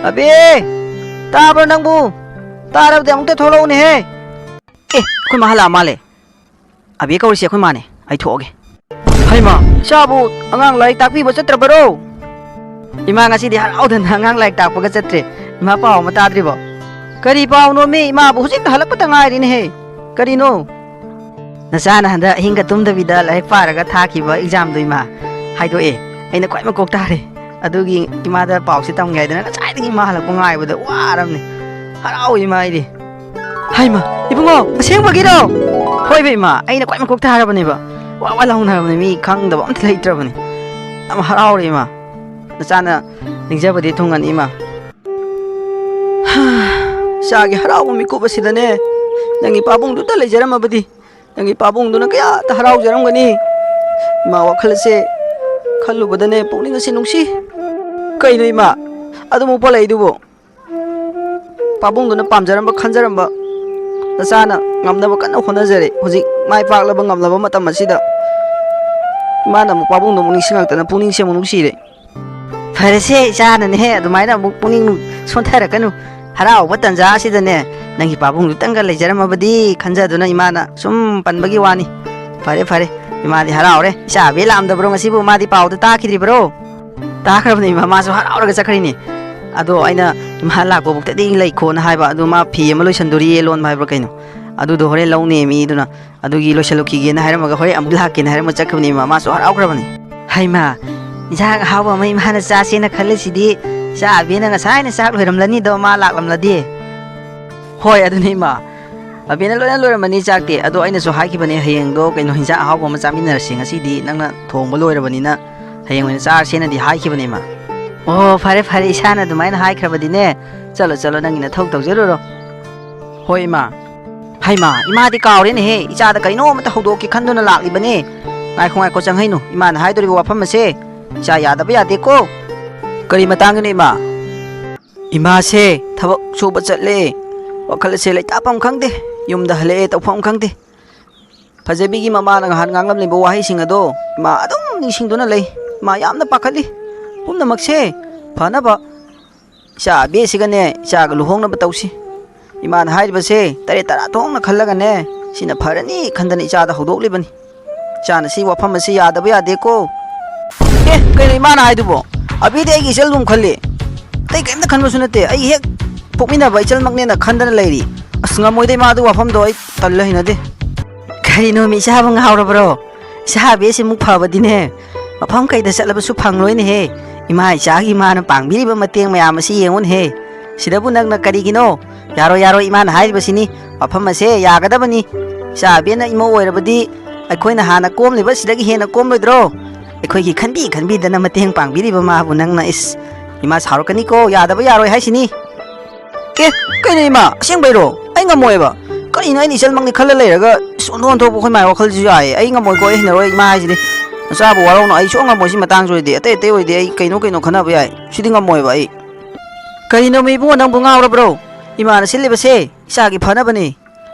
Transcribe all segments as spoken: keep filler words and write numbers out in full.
ꯑꯕꯦ! ꯇꯥꯕ꯭ꯔꯣ ꯅꯪꯕꯨ? ꯇꯥꯔꯕꯗꯤ ꯑꯃꯨꯛꯇ ꯊꯣꯛꯂꯛꯎꯅꯦꯍꯦ꯫ ꯑꯦ, ꯑꯩꯈꯣꯏ ꯃꯥ ꯍꯜꯂꯛꯑ ꯃꯥꯜꯂꯦ꯫ ꯑꯕꯦ ꯀꯧꯔꯤꯁꯦ ꯑꯩꯈꯣꯏ ꯃꯥꯅꯦ꯫ ꯑꯩ ꯊꯣꯛꯑꯒꯦ꯫ ꯍꯩꯃꯥ, ꯏꯆꯥꯕꯨ ꯑꯉꯥꯡ ꯂꯥꯏꯔꯤꯛ ꯇꯥꯛꯄꯤꯕ ꯆꯠꯇ꯭ꯔꯕꯔꯣ? ꯏꯃꯥ ꯉꯁꯤꯗꯤ ꯍꯔꯥꯎꯗꯅ ꯑꯉꯥꯡ ꯂꯥꯏꯔꯤꯛ ꯇꯥꯛꯄꯒ ꯆꯠꯇ꯭ꯔꯦ꯫ ꯏꯃꯥ ꯄꯥꯎ ꯑꯃ ꯇꯥꯗ꯭ꯔꯤꯕꯣ? ꯀꯔꯤ ꯄꯥꯎꯅꯣꯃꯤ? ꯏꯃꯥꯕꯨ ꯍꯧꯖꯤꯛꯇ ꯍꯜꯂꯛꯄꯇ ꯉꯥꯏꯔꯤꯅꯦꯍꯦ꯫ ꯀꯔꯤꯅꯣ? ꯅꯆꯥꯅ ꯍꯟꯗꯛ ꯑꯍꯤꯡꯒ ꯇꯨꯝꯗꯕꯤꯗ ꯂꯥꯏꯔꯤꯛ ꯄꯥꯔꯒ ꯊꯥꯈꯤꯕ examꯗꯣ ꯏꯃꯥ ꯍꯥꯏꯗꯣꯛꯑꯦ꯫ ꯑꯩꯅ ꯈ꯭ꯋꯥꯏ ꯃꯀꯣꯛ ꯇꯥꯔꯦ꯫ ꯑꯗꯨꯒꯤ ꯏꯃꯥꯗ ꯄꯥꯎꯁꯦ ꯇꯝꯒꯦ ꯍꯥꯏꯗꯅ ꯉꯁꯥꯏꯗꯒꯤ ꯏꯃꯥ ꯍꯜꯂꯛꯄ ꯉꯥꯏꯕꯗ ꯋꯥꯔꯕꯅꯦ꯫ ꯍꯔꯥꯎꯋꯤ ꯏꯃꯥ ꯑꯩꯗꯤ꯫ ꯍꯩꯃꯥ, ꯏꯕꯨꯡꯉꯣ, ꯑꯁꯦꯡꯕꯒꯤꯔꯣ? ꯍꯣꯏꯕ ꯏꯃꯥ, ꯑꯩꯅ ꯈ꯭ꯋꯥꯏ ꯃꯀꯣꯛ ꯇꯥꯔꯕꯅꯦꯕ꯫ ꯋꯥ ꯋꯥ ꯂꯥꯎꯅꯔꯕꯅꯦ, ꯃꯤ ꯈꯪꯗꯕ ꯑꯝꯇ ꯂꯩꯇ꯭ꯔꯕꯅꯦ꯫ ꯌꯥꯝ ꯍꯔꯥꯎꯔꯦ ꯏꯃꯥ꯫ ꯅꯆꯥꯅ ꯅꯤꯡꯖꯕꯗꯤ ꯊꯨꯡꯉꯅꯤ ꯏꯃꯥ꯫ ꯏꯆꯥꯒꯤ ꯍꯔꯥꯎꯕ ꯃꯤꯀꯨꯞ ꯑꯁꯤꯗꯅꯦ, ꯅꯪꯒꯤ ꯄꯥꯕꯨꯡꯗꯨꯇ ꯂꯩꯖꯔꯝꯃꯕꯗꯤ, ꯅꯪꯒꯤ ꯄꯥꯕꯨꯡꯗꯨꯅ ꯀꯌꯥꯇ ꯍꯔꯥꯎꯖꯔꯝꯒꯅꯤ꯫ ꯏꯃꯥ, ꯋꯥꯈꯜꯁꯦ ꯈꯜꯂꯨꯕꯗꯅꯦ ꯄꯨꯛꯅꯤꯡ ꯑꯁꯤ ꯅꯨꯡꯁꯤ꯫ ꯀꯩꯅꯣ ꯏꯃꯥ, ꯑꯗꯨꯃꯨꯛ ꯄꯜꯂꯛꯏꯗꯨꯕꯨ? ꯄꯥꯕꯨꯡꯗꯨꯅ ꯄꯥꯝꯖꯔꯝꯕ, ꯈꯟꯖꯔꯝꯕ ꯅꯆꯥꯅ ꯉꯝꯅꯕ ꯀꯟꯅ ꯍꯣꯠꯅꯖꯔꯦ꯫ ꯍꯧꯖꯤꯛ ꯃꯥꯏ ꯄꯥꯛꯂꯕ, ꯉꯝꯂꯕ ꯃꯇꯝ ꯑꯁꯤꯗ ꯏꯃꯥꯅ ꯑꯃꯨꯛ ꯄꯥꯕꯨꯡꯗꯣ ꯑꯃꯨꯛ ꯅꯤꯡꯁꯤꯡꯂꯛꯇꯅ ꯄꯨꯛꯅꯤꯡꯁꯦ ꯑꯃꯨꯛ ꯅꯨꯡꯁꯤꯔꯦ꯫ ꯐꯔꯦꯁꯦ ꯏꯆꯥꯅꯅꯦꯍꯦ, ꯑꯗꯨꯃꯥꯏꯅ ꯑꯃꯨꯛ ꯄꯨꯛꯅꯤꯡ ꯁꯣꯟꯊꯔꯛꯀꯅꯨ꯫ ꯍꯔꯥꯎꯕ ꯇꯟꯖꯥ ꯑꯁꯤꯗꯅꯦ, ꯅꯪꯒꯤ ꯄꯥꯕꯨꯡꯗꯨꯇꯪꯒ ꯂꯩꯖꯔꯝꯃꯕꯗꯤ ꯈꯟꯖꯗꯨꯅ ꯏꯃꯥꯅ ꯁꯨꯝ ꯄꯟꯕꯒꯤ ꯋꯥꯅꯤ꯫ ꯐꯔꯦ, ꯐꯔꯦ, ꯏꯃꯥꯗꯤ ꯍꯔꯥꯎꯔꯦ꯫ ꯏꯆꯥ ꯑꯕꯦ ꯂꯥꯛꯑꯝꯗꯕ꯭ꯔꯣ ꯉꯁꯤꯕꯨ? ꯃꯥꯗꯤ ꯄꯥꯎꯗ ꯇꯥꯈꯤꯗ꯭ꯔꯤꯕ꯭ꯔꯣ? ꯇꯥꯈ꯭ꯔꯕꯅꯤ ꯏꯃꯥ, ꯃꯥꯁꯨ ꯍꯔꯥꯎꯔꯒ ꯆꯠꯈ꯭ꯔꯤꯅꯤ꯫ ꯑꯗꯣ ꯑꯩꯅ ꯏꯃꯥ ꯂꯥꯛꯄꯕꯨꯛꯇꯗꯤ ꯂꯩꯈꯣꯅ ꯍꯥꯏꯕ, ꯑꯗꯨ ꯃꯥ ꯐꯤ ꯑꯃ ꯂꯣꯏꯁꯟꯗꯣꯔꯤꯌꯦ, ꯂꯣꯟꯕ ꯍꯥꯏꯕ꯭ꯔꯥ ꯀꯩꯅꯣ, ꯑꯗꯨꯗꯣ ꯍꯣꯔꯦꯟ ꯂꯧꯅꯦ ꯃꯤꯗꯨꯅ꯫ ꯑꯗꯨꯒꯤ ꯂꯣꯏꯁꯜꯂꯨꯈꯤꯒꯦꯅ ꯍꯥꯏꯔꯝꯃꯒ ꯍꯣꯔꯦꯟ ꯑꯃꯨꯛ ꯂꯥꯛꯀꯦꯅ ꯍꯥꯏꯔꯝꯃ ꯆꯠꯈ꯭ꯔꯕꯅꯤ ꯏꯃꯥ꯫ ꯃꯥꯁꯨ ꯍꯔꯥꯎꯈ꯭ꯔꯕꯅꯤ꯫ ꯍꯩꯃꯥ, ꯏꯟꯁꯥꯡ ꯑꯍꯥꯎꯕ ꯑꯃ ꯏꯃꯥꯅ ꯆꯥꯁꯦꯅ ꯈꯜꯂꯤꯁꯤꯗꯤ, ꯏꯆꯥ ꯑꯕꯦꯅ ꯉꯁꯥꯏꯅ ꯆꯥꯛ ꯂꯣꯏꯔꯝꯂꯅꯤꯗꯣ, ꯃꯥ ꯂꯥꯛꯂꯝꯂꯗꯤ꯫ ꯍꯣꯏ, ꯑꯗꯨꯅꯤ ꯏꯃꯥ, ꯑꯕꯦꯅ ꯂꯣꯏꯅ ꯂꯣꯏꯔꯝꯃꯅꯤ ꯆꯥꯛꯇꯤ꯫ ꯑꯗꯣ ꯑꯩꯅꯁꯨ ꯍꯥꯏꯈꯤꯕꯅꯦ, ꯍꯌꯦꯡꯗꯣ ꯀꯩꯅꯣ, ꯍꯤꯟꯖꯥꯡ ꯑꯍꯥꯎꯕ ꯑꯃ ꯆꯥꯃꯤꯟꯅꯔꯁꯤ, ꯉꯁꯤꯗꯤ ꯅꯪꯅ ꯊꯣꯡꯕ ꯂꯣꯏꯔꯕꯅꯤꯅ ꯍꯌꯦꯡ ꯑꯣꯏꯅ ꯆꯥꯔꯁꯦꯅꯗꯤ ꯍꯥꯏꯈꯤꯕꯅꯦ ꯏꯃꯥ꯫ ꯑꯣ, ꯐꯔꯦ ꯐꯔꯦ, ꯏꯁꯥꯅ ꯑꯗꯨꯃꯥꯏꯅ ꯍꯥꯏꯈ꯭ꯔꯕꯗꯤꯅꯦ꯫ ꯆꯠꯂꯣ ꯆꯠꯂꯣ, ꯅꯪꯒꯤ ꯅꯊꯧ ꯇꯧꯖꯔꯨꯔꯣ꯫ ꯍꯣꯏ ꯏꯃꯥ꯫ ꯍꯩꯃꯥ, ꯏꯃꯥꯗꯤ ꯀꯥꯎꯔꯦꯅꯦꯍꯦ, ꯏꯆꯥꯗ ꯀꯩꯅꯣꯝꯇ ꯍꯧꯗꯣꯛꯀꯦ ꯈꯟꯗꯨꯅ ꯂꯥꯛꯂꯤꯕꯅꯦ꯫ ꯉꯥꯏꯈꯣ ꯉꯥꯏꯈꯣ, ꯆꯪꯍꯩꯅꯨ, ꯏꯃꯥꯅ ꯍꯥꯏꯗꯣꯔꯤꯕ ꯋꯥꯐꯝ ꯑꯁꯦ ꯏꯆꯥ ꯌꯥꯗꯕ ꯌꯥꯗꯦꯀꯣ꯫ ꯀꯔꯤ ꯃꯇꯥꯡꯒꯤꯅꯣ ꯏꯃꯥ? ꯏꯃꯥꯁꯦ ꯊꯕꯛ ꯁꯨꯕ ꯆꯠꯂꯦ, ꯋꯥꯈꯜ ꯑꯁꯦ ꯂꯩꯇꯥꯐꯝ ꯈꯪꯗꯦ, ꯌꯨꯝꯗ ꯍꯜꯂꯛꯑꯦ ꯇꯧꯐꯝ ꯈꯪꯗꯦ꯫ ꯐꯖꯕꯤꯒꯤ ꯃꯃꯥꯅ ꯉꯍꯥꯟ ꯉꯥꯡꯂꯝꯂꯤꯕ ꯋꯥꯍꯩꯁꯤꯡ ꯑꯗꯣ ꯏꯃꯥ ꯑꯗꯨꯝ ꯅꯤꯡꯁꯤꯡꯗꯨꯅ ꯂꯩ꯫ ꯏꯃꯥ ꯌꯥꯝꯅ ꯄꯥꯈꯠꯂꯤ꯫ ꯄꯨꯝꯅꯃꯛꯁꯦ ꯐꯅꯕ ꯏꯆꯥ ꯑꯕꯦꯁꯤꯒꯅꯦ ꯏꯆꯥꯒ ꯂꯨꯍꯣꯡꯅꯕ ꯇꯧꯁꯤ꯫ ꯏꯃꯥꯅ ꯍꯥꯏꯔꯤꯕꯁꯦ ꯇꯔꯦꯠ ꯇꯔꯥ ꯊꯣꯛꯅ ꯈꯜꯂꯒꯅꯦ, ꯁꯤꯅ ꯐꯔꯅꯤ ꯈꯟꯗꯅ ꯏꯆꯥꯗ ꯍꯧꯗꯣꯛꯂꯤꯕꯅꯤ꯫ ꯏꯆꯥꯅ ꯁꯤ ꯋꯥꯐꯝ ꯑꯁꯤ ꯌꯥꯗꯕ ꯌꯥꯗꯦꯀꯣ꯫ ꯑꯦ, ꯀꯩꯅꯣ ꯏꯃꯥꯅ ꯍꯥꯏꯗꯨꯕꯣ? ꯑꯕꯤꯗꯤ ꯑꯩꯒꯤ ꯏꯆꯜꯒꯨꯝ ꯈꯜꯂꯤ꯫ ꯑꯇꯩ ꯀꯔꯤꯝꯇ ꯈꯟꯕꯁꯨ ꯅꯠꯇꯦ, ꯑꯩ ꯍꯦꯛ ꯄꯣꯛꯃꯤꯟꯅꯕ ꯏꯆꯜꯃꯛꯅꯦꯅ ꯈꯟꯗꯅ ꯂꯩꯔꯤ꯫ ꯑꯁ, ꯉꯝꯃꯣꯏꯗ ꯏꯃꯥ, ꯑꯗꯨ ꯋꯥꯐꯝꯗꯣ ꯑꯩ ꯇꯜꯂꯦ, ꯍꯩꯅꯗꯦ꯫ ꯀꯔꯤꯅꯣꯃꯤ, ꯏꯆꯥꯕꯨ ꯉꯥꯎꯔꯕ꯭ꯔꯣ? ꯏꯆꯥ ꯑꯕꯦꯁꯤꯃꯨꯛ ꯐꯕꯗꯤꯅꯦ, ꯃꯐꯝ ꯀꯩꯗ ꯆꯠꯂꯕꯁꯨ ꯐꯪꯂꯣꯏꯅꯦꯍꯦ꯫ ꯏꯃꯥ ꯏꯆꯥꯒꯤ ꯏꯃꯥꯅ ꯄꯥꯡꯕꯤꯔꯤꯕ ꯃꯇꯦꯡ ꯃꯌꯥꯝ ꯑꯁꯤ ꯌꯦꯡꯉꯨꯅꯦꯍꯦ꯫ ꯁꯤꯗꯕꯨ ꯅꯪꯅ ꯀꯔꯤꯒꯤꯅꯣ? ꯌꯥꯔꯣꯏ, ꯌꯥꯔꯣꯏ, ꯏꯃꯥꯅ ꯍꯥꯏꯔꯤꯕꯁꯤꯅꯤ꯫ ꯋꯥꯐꯝ ꯑꯁꯦ ꯌꯥꯒꯗꯕꯅꯤ꯫ ꯏꯆꯥ ꯑꯕꯦꯅ ꯏꯃꯧ ꯑꯣꯏꯔꯕꯗꯤ ꯑꯩꯈꯣꯏꯅ ꯍꯥꯟꯅ ꯀꯣꯝꯂꯤꯕ ꯁꯤꯗꯒꯤ ꯍꯦꯟꯅ ꯀꯣꯝꯂꯣꯏꯗ꯭ꯔꯣ? ꯑꯩꯈꯣꯏꯒꯤ ꯈꯟꯕꯤ ꯈꯟꯕꯤꯗꯅ ꯃꯇꯦꯡ ꯄꯥꯡꯕꯤꯔꯤꯕ ꯃꯥꯕꯨ ꯅꯪꯅ, ꯏꯁ, ꯏꯃꯥ ꯁꯥꯎꯔꯛꯀꯅꯤꯀꯣ, ꯌꯥꯗꯕ ꯌꯥꯔꯣꯏ ꯍꯥꯏꯁꯤꯅꯤ꯫ ꯑꯦ, ꯀꯩꯅꯣ ꯏꯃꯥ, ꯑꯁꯦꯡꯕꯩꯔꯣ? ꯑꯩ ꯉꯝꯃꯣꯏꯕ꯫ ꯀꯔꯤꯅꯣ, ꯑꯩꯅ ꯏꯆꯜꯃꯛꯅꯤ ꯈꯜꯂ ꯂꯩꯔꯒ, ꯏꯁ, ꯑꯣꯟꯊꯣꯛ ꯑꯣꯟꯊꯣꯛꯄ ꯑꯩꯈꯣꯏ ꯃꯥꯏ ꯋꯥꯈꯜꯁꯤꯁꯨ ꯌꯥꯏꯌꯦ꯫ ꯑꯩ ꯉꯝꯃꯣꯏꯀꯣ, ꯑꯩ ꯍꯩꯅꯔꯣꯏ ꯏꯃꯥ ꯍꯥꯏꯁꯤꯗꯤ꯫ ꯅꯆꯥꯕꯨ ꯋꯥꯔꯧꯅꯨ, ꯑꯩ ꯁꯨꯡꯉꯝ ꯉꯝꯃꯣꯏ ꯁꯤ ꯃꯇꯥꯡꯁꯤ ꯑꯣꯏꯗꯤ꯫ ꯑꯇꯩ ꯑꯇꯩ ꯑꯣꯏꯗꯤ ꯑꯩ ꯀꯩꯅꯣ ꯀꯩꯅꯣ ꯈꯟꯅꯕ ꯌꯥꯏ꯫ ꯁꯤꯗꯤ ꯉꯝꯃꯣꯏꯕ ꯑꯩ꯫ ꯀꯔꯤꯅꯣꯃꯤ ꯏꯕꯨꯡꯉꯣ, ꯅꯪꯕꯨ ꯉꯥꯎꯔꯕ꯭ꯔꯣ? ꯏꯃꯥꯅ ꯁꯤꯜꯂꯤꯕꯁꯦ ꯏꯆꯥꯒꯤ ꯐꯅꯕꯅꯤ꯫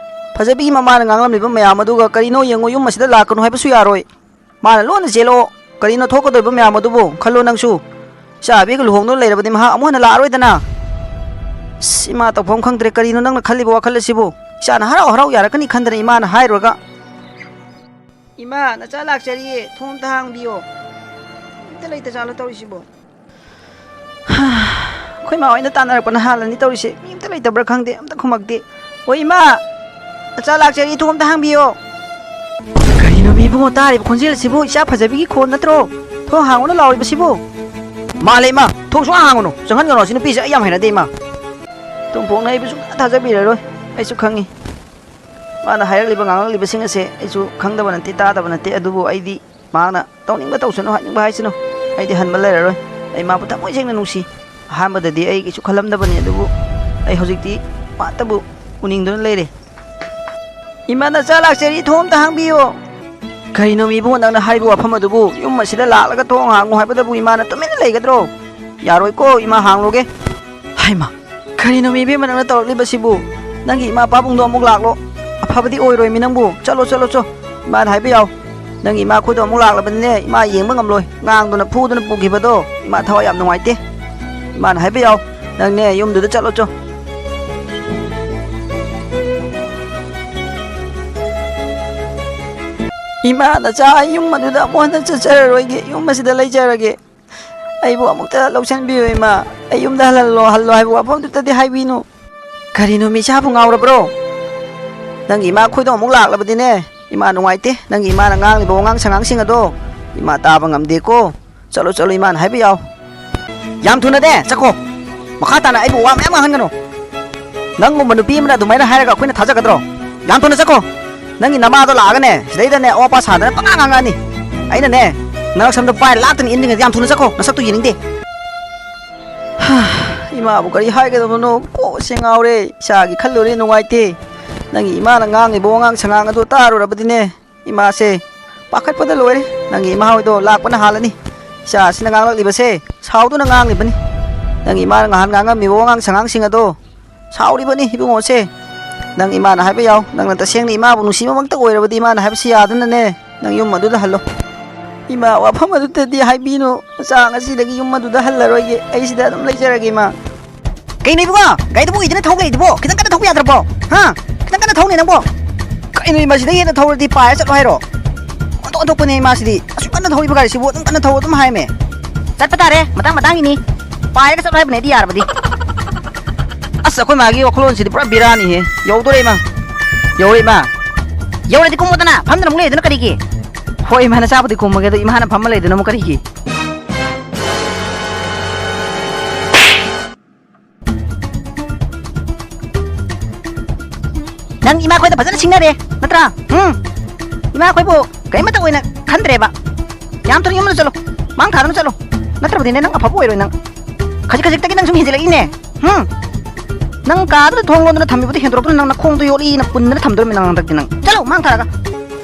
ꯐꯖꯕꯤꯒꯤ ꯃꯃꯥꯅ ꯉꯥꯡꯂꯝꯂꯤꯕ ꯃꯌꯥꯝ ꯑꯗꯨꯒ ꯀꯔꯤꯅꯣ ꯌꯦꯡꯉꯨ, ꯌꯨꯝ ꯑꯁꯤꯗ ꯂꯥꯛꯀꯅꯨ ꯍꯥꯏꯕꯁꯨ ꯌꯥꯔꯣꯏ꯫ ꯃꯥꯅ ꯂꯣꯟꯅ ꯆꯦꯜꯂꯛꯑꯣ꯫ ꯀꯔꯤꯅꯣ ꯊꯣꯛꯀꯗꯧꯔꯤꯕ ꯃꯌꯥꯝ ꯑꯗꯨꯕꯨ? ꯈꯜꯂꯣ ꯅꯪꯁꯨ꯫ ꯏꯆꯥ ꯑꯕꯤꯒ ꯂꯨꯍꯣꯡꯗꯨꯅ ꯂꯩꯔꯕꯗꯤ ꯃꯍꯥꯛ ꯑꯃꯨꯛ ꯍꯟꯅ ꯂꯥꯛꯑꯔꯣꯏꯗꯅ꯫ ꯑꯁ, ꯏꯃꯥ, ꯇꯧꯐꯝ ꯈꯪꯗ꯭ꯔꯦ꯫ ꯀꯔꯤꯅꯣ ꯅꯪꯅ ꯈꯜꯂꯤꯕ ꯋꯥꯈꯜ ꯑꯁꯤꯕꯨ? ꯏꯆꯥꯅ ꯍꯔꯥꯎ ꯍꯔꯥꯎ ꯌꯥꯔꯛꯀꯅꯤ ꯈꯟꯗꯅ ꯏꯃꯥꯅ ꯍꯥꯏꯔꯨꯔꯒ꯫ ꯏꯃꯥ, ꯅꯆꯥ ꯂꯥꯛꯆꯔꯤꯌꯦ, ꯊꯣꯡ ꯑꯝꯇ ꯍꯥꯡꯕꯤꯌꯣ꯫ ꯏꯝꯇ ꯂꯩꯇ ꯖꯥꯠꯂꯣ ꯇꯧꯔꯤꯁꯤꯕꯣ? ꯑꯩꯈꯣꯏ ꯃꯥ ꯍꯣꯏꯅ ꯇꯥꯟꯅꯔꯛꯄꯅ ꯍꯥꯜꯂꯅꯤ ꯇꯧꯔꯤꯁꯦ꯫ ꯃꯤ ꯑꯝꯇ ꯂꯩꯇꯕ꯭ꯔꯥ ꯈꯪꯗꯦ, ꯑꯝꯇ ꯈꯨꯝꯃꯛꯇꯦ꯫ ꯍꯣꯏ, ꯏꯃꯥ! ꯅꯆꯥ ꯂꯥꯛꯆꯔꯤ, ꯊꯣꯡ ꯑꯝꯇ ꯍꯥꯡꯕꯤꯌꯣ꯫ ꯀꯔꯤꯅꯣ ꯃꯤ ꯏꯕꯨꯡꯉꯣ ꯇꯥꯔꯤꯕ ꯈꯣꯟꯖꯦꯜ ꯑꯁꯤꯕꯨ? ꯏꯆꯥ ꯐꯖꯕꯤꯒꯤ ꯈꯣꯟ ꯅꯠꯇ꯭ꯔꯣ? ꯊꯣꯡ ꯍꯥꯡꯉꯨꯅ ꯂꯥꯎꯔꯤꯕꯁꯤꯕꯨ? ꯃꯥꯜꯂꯦ, ꯏꯃꯥ! ꯊꯣꯡ ꯁꯨꯡꯍꯥꯡ ꯍꯥꯡꯉꯨꯅꯨ! ꯆꯪꯍꯟꯒꯅꯨ ꯑꯁꯤ ꯅꯨꯄꯤꯁꯦ, ꯑꯩ ꯌꯥꯝ ꯍꯩꯅꯗꯦ, ꯏꯃꯥ! ꯇꯨꯝꯐꯣꯡꯅ ꯑꯩꯕꯨ ꯁꯨꯡꯊꯥ ꯊꯥꯖꯕꯤꯔꯔꯣꯏ꯫ ꯑꯩꯁꯨ ꯈꯪꯉꯤ꯫ ꯃꯥꯅ ꯍꯥꯏꯔꯛꯂꯤꯕ, ꯉꯥꯡꯂꯛꯂꯤꯕꯁꯤꯡ ꯑꯁꯦ ꯑꯩꯁꯨ ꯈꯪꯗꯕ ꯅꯠꯇꯦ, ꯇꯥꯗꯕ ꯅꯠꯇꯦ, ꯑꯗꯨꯕꯨ ꯑꯩꯗꯤ ꯃꯍꯥꯛꯅ ꯇꯧꯅꯤꯡꯕ ꯇꯧꯁꯅꯨ, ꯍꯥꯏꯅꯤꯡꯕ ꯍꯥꯏꯁꯅꯨ, ꯑꯩꯗꯤ ꯍꯟꯕ ꯂꯩꯔꯔꯣꯏ꯫ ꯑꯩ ꯃꯥꯕꯨ ꯊꯃꯣꯏ ꯁꯦꯡꯅ ꯅꯨꯡꯁꯤ꯫ ꯑꯍꯥꯟꯕꯗꯗꯤ ꯑꯩ ꯀꯩꯁꯨ ꯈꯜꯂꯝꯗꯕꯅꯤ, ꯑꯗꯨꯕꯨ ꯑꯩ ꯍꯧꯖꯤꯛꯇꯤ ꯃꯥꯇꯕꯨ ꯎꯅꯤꯡꯗꯨꯅ ꯂꯩꯔꯦ꯫ ꯏꯃꯥ, ꯅꯆꯥ ꯂꯥꯛꯆꯔꯤ, ꯊꯣꯡ ꯑꯝꯇ ꯍꯥꯡꯕꯤꯌꯣ꯫ ꯀꯔꯤꯅꯣ ꯃꯤ ꯏꯕꯨꯡꯉꯣ, ꯅꯪꯅ ꯍꯥꯏꯔꯤꯕ ꯋꯥꯐꯝ ꯑꯗꯨꯕꯨ? ꯌꯨꯝ ꯑꯁꯤꯗ ꯂꯥꯛꯂꯒ ꯊꯣꯡ ꯍꯥꯡꯉꯨ ꯍꯥꯏꯕꯗꯕꯨ ꯏꯃꯥꯅ ꯇꯨꯃꯤꯟꯅ ꯂꯩꯒꯗ꯭ꯔꯣ? ꯌꯥꯔꯣꯏꯀꯣ, ꯏꯃꯥ, ꯍꯥꯡꯂꯨꯒꯦ꯫ ꯍꯥꯏꯃ, ꯀꯔꯤꯅꯣ ꯃꯤ ꯏꯕꯦꯝꯃ ꯅꯪꯅ ꯇꯧꯔꯛꯂꯤꯕꯁꯤꯕꯨ? ꯅꯪꯒꯤ ꯏꯃꯥ ꯄꯥꯕꯨꯡꯗꯣ ꯑꯃꯨꯛ ꯂꯥꯛꯂꯣ꯫ ꯑꯐꯕꯗꯤ ꯑꯣꯏꯔꯣꯏ ꯃꯤ ꯅꯪꯕꯨ꯫ ꯆꯠꯂꯣ, ꯆꯠꯂꯣ, ꯆꯣ꯫ ꯏꯃꯥꯗ ꯍꯥꯏꯕ ꯌꯥꯎ꯫ ꯅꯪꯒꯤ ꯏꯃꯥ ꯑꯩꯈꯣꯏꯗꯣ ꯑꯃꯨꯛ ꯂꯥꯛꯂꯕꯅꯤꯅꯦ, ꯏꯃꯥ ꯌꯦꯡꯕ ꯉꯝꯂꯣꯏ꯫ ꯉꯥꯡꯗꯨꯅ ꯐꯨꯗꯨꯅ ꯄꯨꯈꯤꯕꯗꯣ ꯏꯃꯥ ꯊꯋꯥꯏ ꯌꯥꯝ ꯅꯨꯡꯉꯥꯏꯇꯦ꯫ ꯏꯃꯥꯅ ꯍꯥꯏꯕ ꯌꯥꯎ꯫ ꯅꯪꯅꯦ ꯌꯨꯝꯗꯨꯗ ꯆꯠꯂꯣ ꯆꯣ꯫ ꯏꯃꯥ, ꯅꯆꯥ, ꯑꯩ ꯌꯨꯝ ꯑꯗꯨꯗ ꯑꯃꯨꯛ ꯍꯟꯅ ꯆꯠꯆꯔꯔꯣꯏꯒꯦ, ꯌꯨꯝ ꯑꯁꯤꯗ ꯂꯩꯖꯔꯒꯦ꯫ ꯑꯩꯕꯨ ꯑꯃꯨꯛꯇ ꯂꯧꯁꯤꯟꯕꯤꯌꯨ ꯏꯃꯥ, ꯑꯩ ꯌꯨꯝꯗ ꯍꯜꯍꯜꯂꯣ, ꯍꯜꯂꯣ ꯍꯥꯏꯕ ꯋꯥꯐꯝꯗꯨꯇꯗꯤ ꯍꯥꯏꯕꯤꯅꯨ꯫ ꯀꯔꯤꯅꯣ ꯃꯤ, ꯏꯆꯥꯕꯨ ꯉꯥꯎꯔꯕ꯭ꯔꯣ? ꯅꯪꯒꯤ ꯏꯃꯥ ꯑꯩꯈꯣꯏꯗꯣ ꯑꯃꯨꯛ ꯂꯥꯛꯂꯕꯗꯤꯅꯦ, ꯏꯃꯥ ꯅꯨꯡꯉꯥꯏꯇꯦ꯫ ꯅꯪꯒꯤ ꯏꯃꯥꯅ ꯉꯥꯡꯂꯤꯕ ꯋꯥꯉꯥꯡ ꯁꯉꯥꯡꯁꯤꯡ ꯑꯗꯣ ꯏꯃꯥ ꯇꯥꯕ ꯉꯝꯗꯦꯀꯣ꯫ ꯆꯠꯂꯣ, ꯆꯠꯂꯣ, ꯏꯃꯥꯅ ꯍꯥꯏꯕ ꯌꯥꯎ꯫ ꯌꯥꯝ ꯊꯨꯅꯅꯦ ꯆꯠꯈꯣ꯫ ꯃꯈꯥ ꯇꯥꯅ ꯑꯩꯕꯨ ꯋꯥ ꯃꯌꯥꯝ ꯉꯥꯡꯍꯟꯒꯅꯨ꯫ ꯅꯪꯒꯨꯝꯕ ꯅꯨꯄꯤ ꯑꯃꯅ ꯑꯗꯨꯃꯥꯏꯅ ꯍꯥꯏꯔꯒ ꯑꯩꯈꯣꯏꯅ ꯊꯥꯖꯒꯗ꯭ꯔꯣ? ꯌꯥꯝ ꯊꯨꯅ ꯆꯠꯈꯣ꯫ ꯅꯪꯒꯤ ꯅꯃꯥꯗꯣ ꯂꯥꯛꯑꯒꯅꯦ, ꯁꯤꯗꯩꯗꯅꯦ ꯑꯋꯥ ꯑꯄꯥ ꯁꯥꯗꯅ ꯄꯉꯥꯡ ꯉꯥꯡꯉꯛꯑꯅꯤ꯫ ꯑꯩꯅꯅꯦ, ꯅꯪ ꯁꯝꯗꯣ ꯄꯥꯏꯔ ꯂꯥꯛꯇꯅ ꯏꯟꯗ꯭ꯔꯤꯉꯩꯗ ꯌꯥꯝ ꯊꯨꯅ ꯆꯠꯈꯣ, ꯅꯁꯛꯇꯨ ꯌꯦꯡꯅꯤꯡꯗꯦ꯫ ꯏꯃꯥꯕꯨ ꯀꯔꯤ ꯍꯥꯏꯒꯗꯕꯅꯣ? ꯀꯣꯛꯁꯦ ꯉꯥꯎꯔꯦ꯫ ꯏꯆꯥꯒꯤ ꯈꯜꯂꯨꯔꯦ ꯅꯨꯡꯉꯥꯏꯇꯦ꯫ ꯅꯪꯒꯤ ꯏꯃꯥꯅ ꯉꯥꯡꯂꯤꯕ ꯋꯥꯉꯥꯡ ꯁꯉꯥꯡ ꯑꯗꯨ ꯇꯥꯔꯨꯔꯕꯗꯤꯅꯦ, ꯏꯃꯥꯁꯦ ꯄꯥꯈꯠꯄꯗ ꯂꯣꯏꯔꯦ꯫ ꯅꯪꯒꯤ ꯏꯃꯥ ꯍꯣꯏꯗꯣ ꯂꯥꯛꯄꯅ ꯍꯥꯜꯂꯅꯤ꯫ ꯏꯆꯥ ꯑꯁꯤꯅ ꯉꯥꯡꯂꯛꯂꯤꯕꯁꯦ ꯁꯥꯎꯗꯨꯅ ꯉꯥꯡꯂꯤꯕꯅꯤ꯫ ꯅꯪꯒꯤ ꯏꯃꯥꯅ ꯉꯍꯥꯟ ꯉꯥꯡꯉꯝꯃꯤꯕ ꯋꯥꯉꯥꯡ ꯁꯉꯥꯡꯁꯤꯡ ꯑꯗꯣ ꯁꯥꯎꯔꯤꯕꯅꯤ ꯏꯕꯨꯡꯉꯣꯁꯦ꯫ ꯅꯪ ꯏꯃꯥꯅ ꯍꯥꯏꯕ ꯌꯥꯎ꯫ ꯅꯪꯅ ꯇꯁꯦꯡꯅ ꯏꯃꯥꯕꯨ ꯅꯨꯡꯁꯤꯕꯃꯛꯇ ꯑꯣꯏꯔꯕꯗꯤ ꯏꯃꯥꯅ ꯍꯥꯏꯕꯁꯤ ꯌꯥꯗꯨꯅꯅꯦ, ꯅꯪ ꯌꯨꯝ ꯑꯗꯨꯗ ꯍꯜꯂꯣ꯫ ꯏꯃꯥ, ꯋꯥꯐꯝ ꯑꯗꯨꯗꯗꯤ ꯍꯥꯏꯕꯤꯅꯨ꯫ ꯃꯆꯥ ꯉꯁꯤꯗꯒꯤ ꯌꯨꯝ ꯑꯗꯨꯗ ꯍꯜꯂꯔꯣꯏꯒꯦ꯫ ꯑꯩ ꯁꯤꯗ ꯑꯗꯨꯝ ꯂꯩꯖꯔꯒꯦ, ꯏꯃꯥ꯫ ꯀꯩꯅꯣ ꯏꯕꯨꯡꯉꯣ? ꯒꯥꯔꯤꯗꯨꯕꯨ ꯎꯏꯗꯅ ꯊꯧ ꯂꯩꯗꯨꯕꯣ? ꯈꯤꯇꯪ ꯀꯟꯅ ꯊꯧꯕ ꯌꯥꯗ꯭ꯔꯕꯣ? ꯍꯥ? ꯈꯤꯇꯪ ꯀꯟꯅ ꯊꯧꯅꯦ ꯅꯪꯕꯣ꯫ ꯀꯩꯅꯣ, ꯃꯁꯤꯗꯒꯤ ꯍꯦꯟꯅ ꯊꯧꯔꯗꯤ ꯄꯥꯏꯔ ꯆꯠꯂꯣ ꯍꯥꯏꯔꯣ? ꯑꯣꯟꯊꯣꯛ ꯑꯣꯟꯊꯣꯛꯄꯅꯦ ꯃꯥꯁꯤꯗꯤ꯫ ꯑꯁꯨꯛ ꯀꯟꯅ ꯊꯧꯔꯤꯕ ꯒꯥꯔꯤꯁꯤꯕꯨ ꯑꯗꯨꯝ ꯀꯟꯅ ꯊꯧ ꯑꯗꯨꯝ ꯍꯥꯏꯃꯦ꯫ ꯆꯠꯄ ꯇꯥꯔꯦ, ꯃꯇꯥꯡ ꯃꯇꯥꯡꯒꯤꯅꯤ꯫ ꯄꯥꯏꯔꯒ ꯆꯠꯂꯣ ꯍꯥꯏꯕꯅꯦ ꯑꯩꯗꯤ ꯌꯥꯔꯕꯗꯤ꯫ ꯑꯁ, ꯑꯩꯈꯣꯏ ꯃꯥꯒꯤ ꯋꯥꯈꯜꯂꯣꯟꯁꯤꯗꯤ ꯄꯨꯔꯥ ꯕꯦꯔꯥꯅꯤꯍꯦ꯫ ꯌꯧꯗꯣꯔꯦ ꯏꯃꯥ꯫ ꯌꯧꯔꯦ ꯏꯃꯥ꯫ ꯌꯧꯔꯗꯤ ꯀꯨꯝꯃꯣꯗꯅ, ꯐꯝꯗꯅ ꯑꯃꯨꯛ ꯂꯩꯗꯅ ꯀꯔꯤꯒꯤ? ꯍꯣꯏ ꯏꯃꯥ, ꯅꯆꯥꯕꯨꯗꯤ ꯀꯨꯝꯃꯒꯦ, ꯑꯗꯣ ꯏꯃꯥꯅ ꯐꯝꯃ ꯂꯩꯗꯅ ꯑꯃꯨꯛ ꯀꯔꯤꯒꯤ? ꯅꯪ ꯏꯃꯥ ꯈꯣꯏꯗ ꯐꯖꯅ ꯁꯤꯡꯅꯔꯦ, ꯅꯠꯇ꯭ꯔꯥ? ꯎꯝ? ꯏꯃꯥ ꯈꯣꯏꯕꯨ ꯀꯔꯤꯃꯠꯇ ꯑꯣꯏꯅ ꯈꯟꯗ꯭ꯔꯦꯕ꯫ ꯌꯥꯝ ꯊꯨꯅ ꯌꯨꯝꯗ ꯆꯠꯂꯣ꯫ ꯃꯥꯡ ꯊꯥꯗꯅ ꯆꯠꯂꯣ꯫ ꯅꯠꯇ꯭ꯔꯕꯗꯤꯅꯦ, ꯅꯪ ꯑꯐꯕ ꯑꯣꯏꯔꯣꯏ ꯅꯪ꯫ ꯈꯖꯤꯛ ꯈꯖꯤꯛꯇꯒꯤ ꯅꯪ ꯁꯨꯝ ꯍꯦꯟꯖꯤꯜꯂꯛꯏꯅꯦ꯫ ꯎꯝ? ꯅꯪ ꯀꯥꯗꯨꯗ ꯊꯣꯡ ꯂꯣꯟꯗꯅ ꯊꯝꯃꯤꯕꯗꯨ ꯍꯦꯟꯗꯣꯔꯛꯇꯅ ꯅꯪ ꯅꯈꯣꯡꯗꯣ ꯌꯣꯠꯂꯤꯅ ꯄꯨꯟꯗꯅ ꯊꯝꯗꯣꯔꯝꯃꯤ ꯅꯪ ꯍꯟꯗꯛꯇꯤ ꯅꯪ꯫ ꯆꯠꯂꯣ, ꯃꯥꯡ ꯊꯥꯔꯒ꯫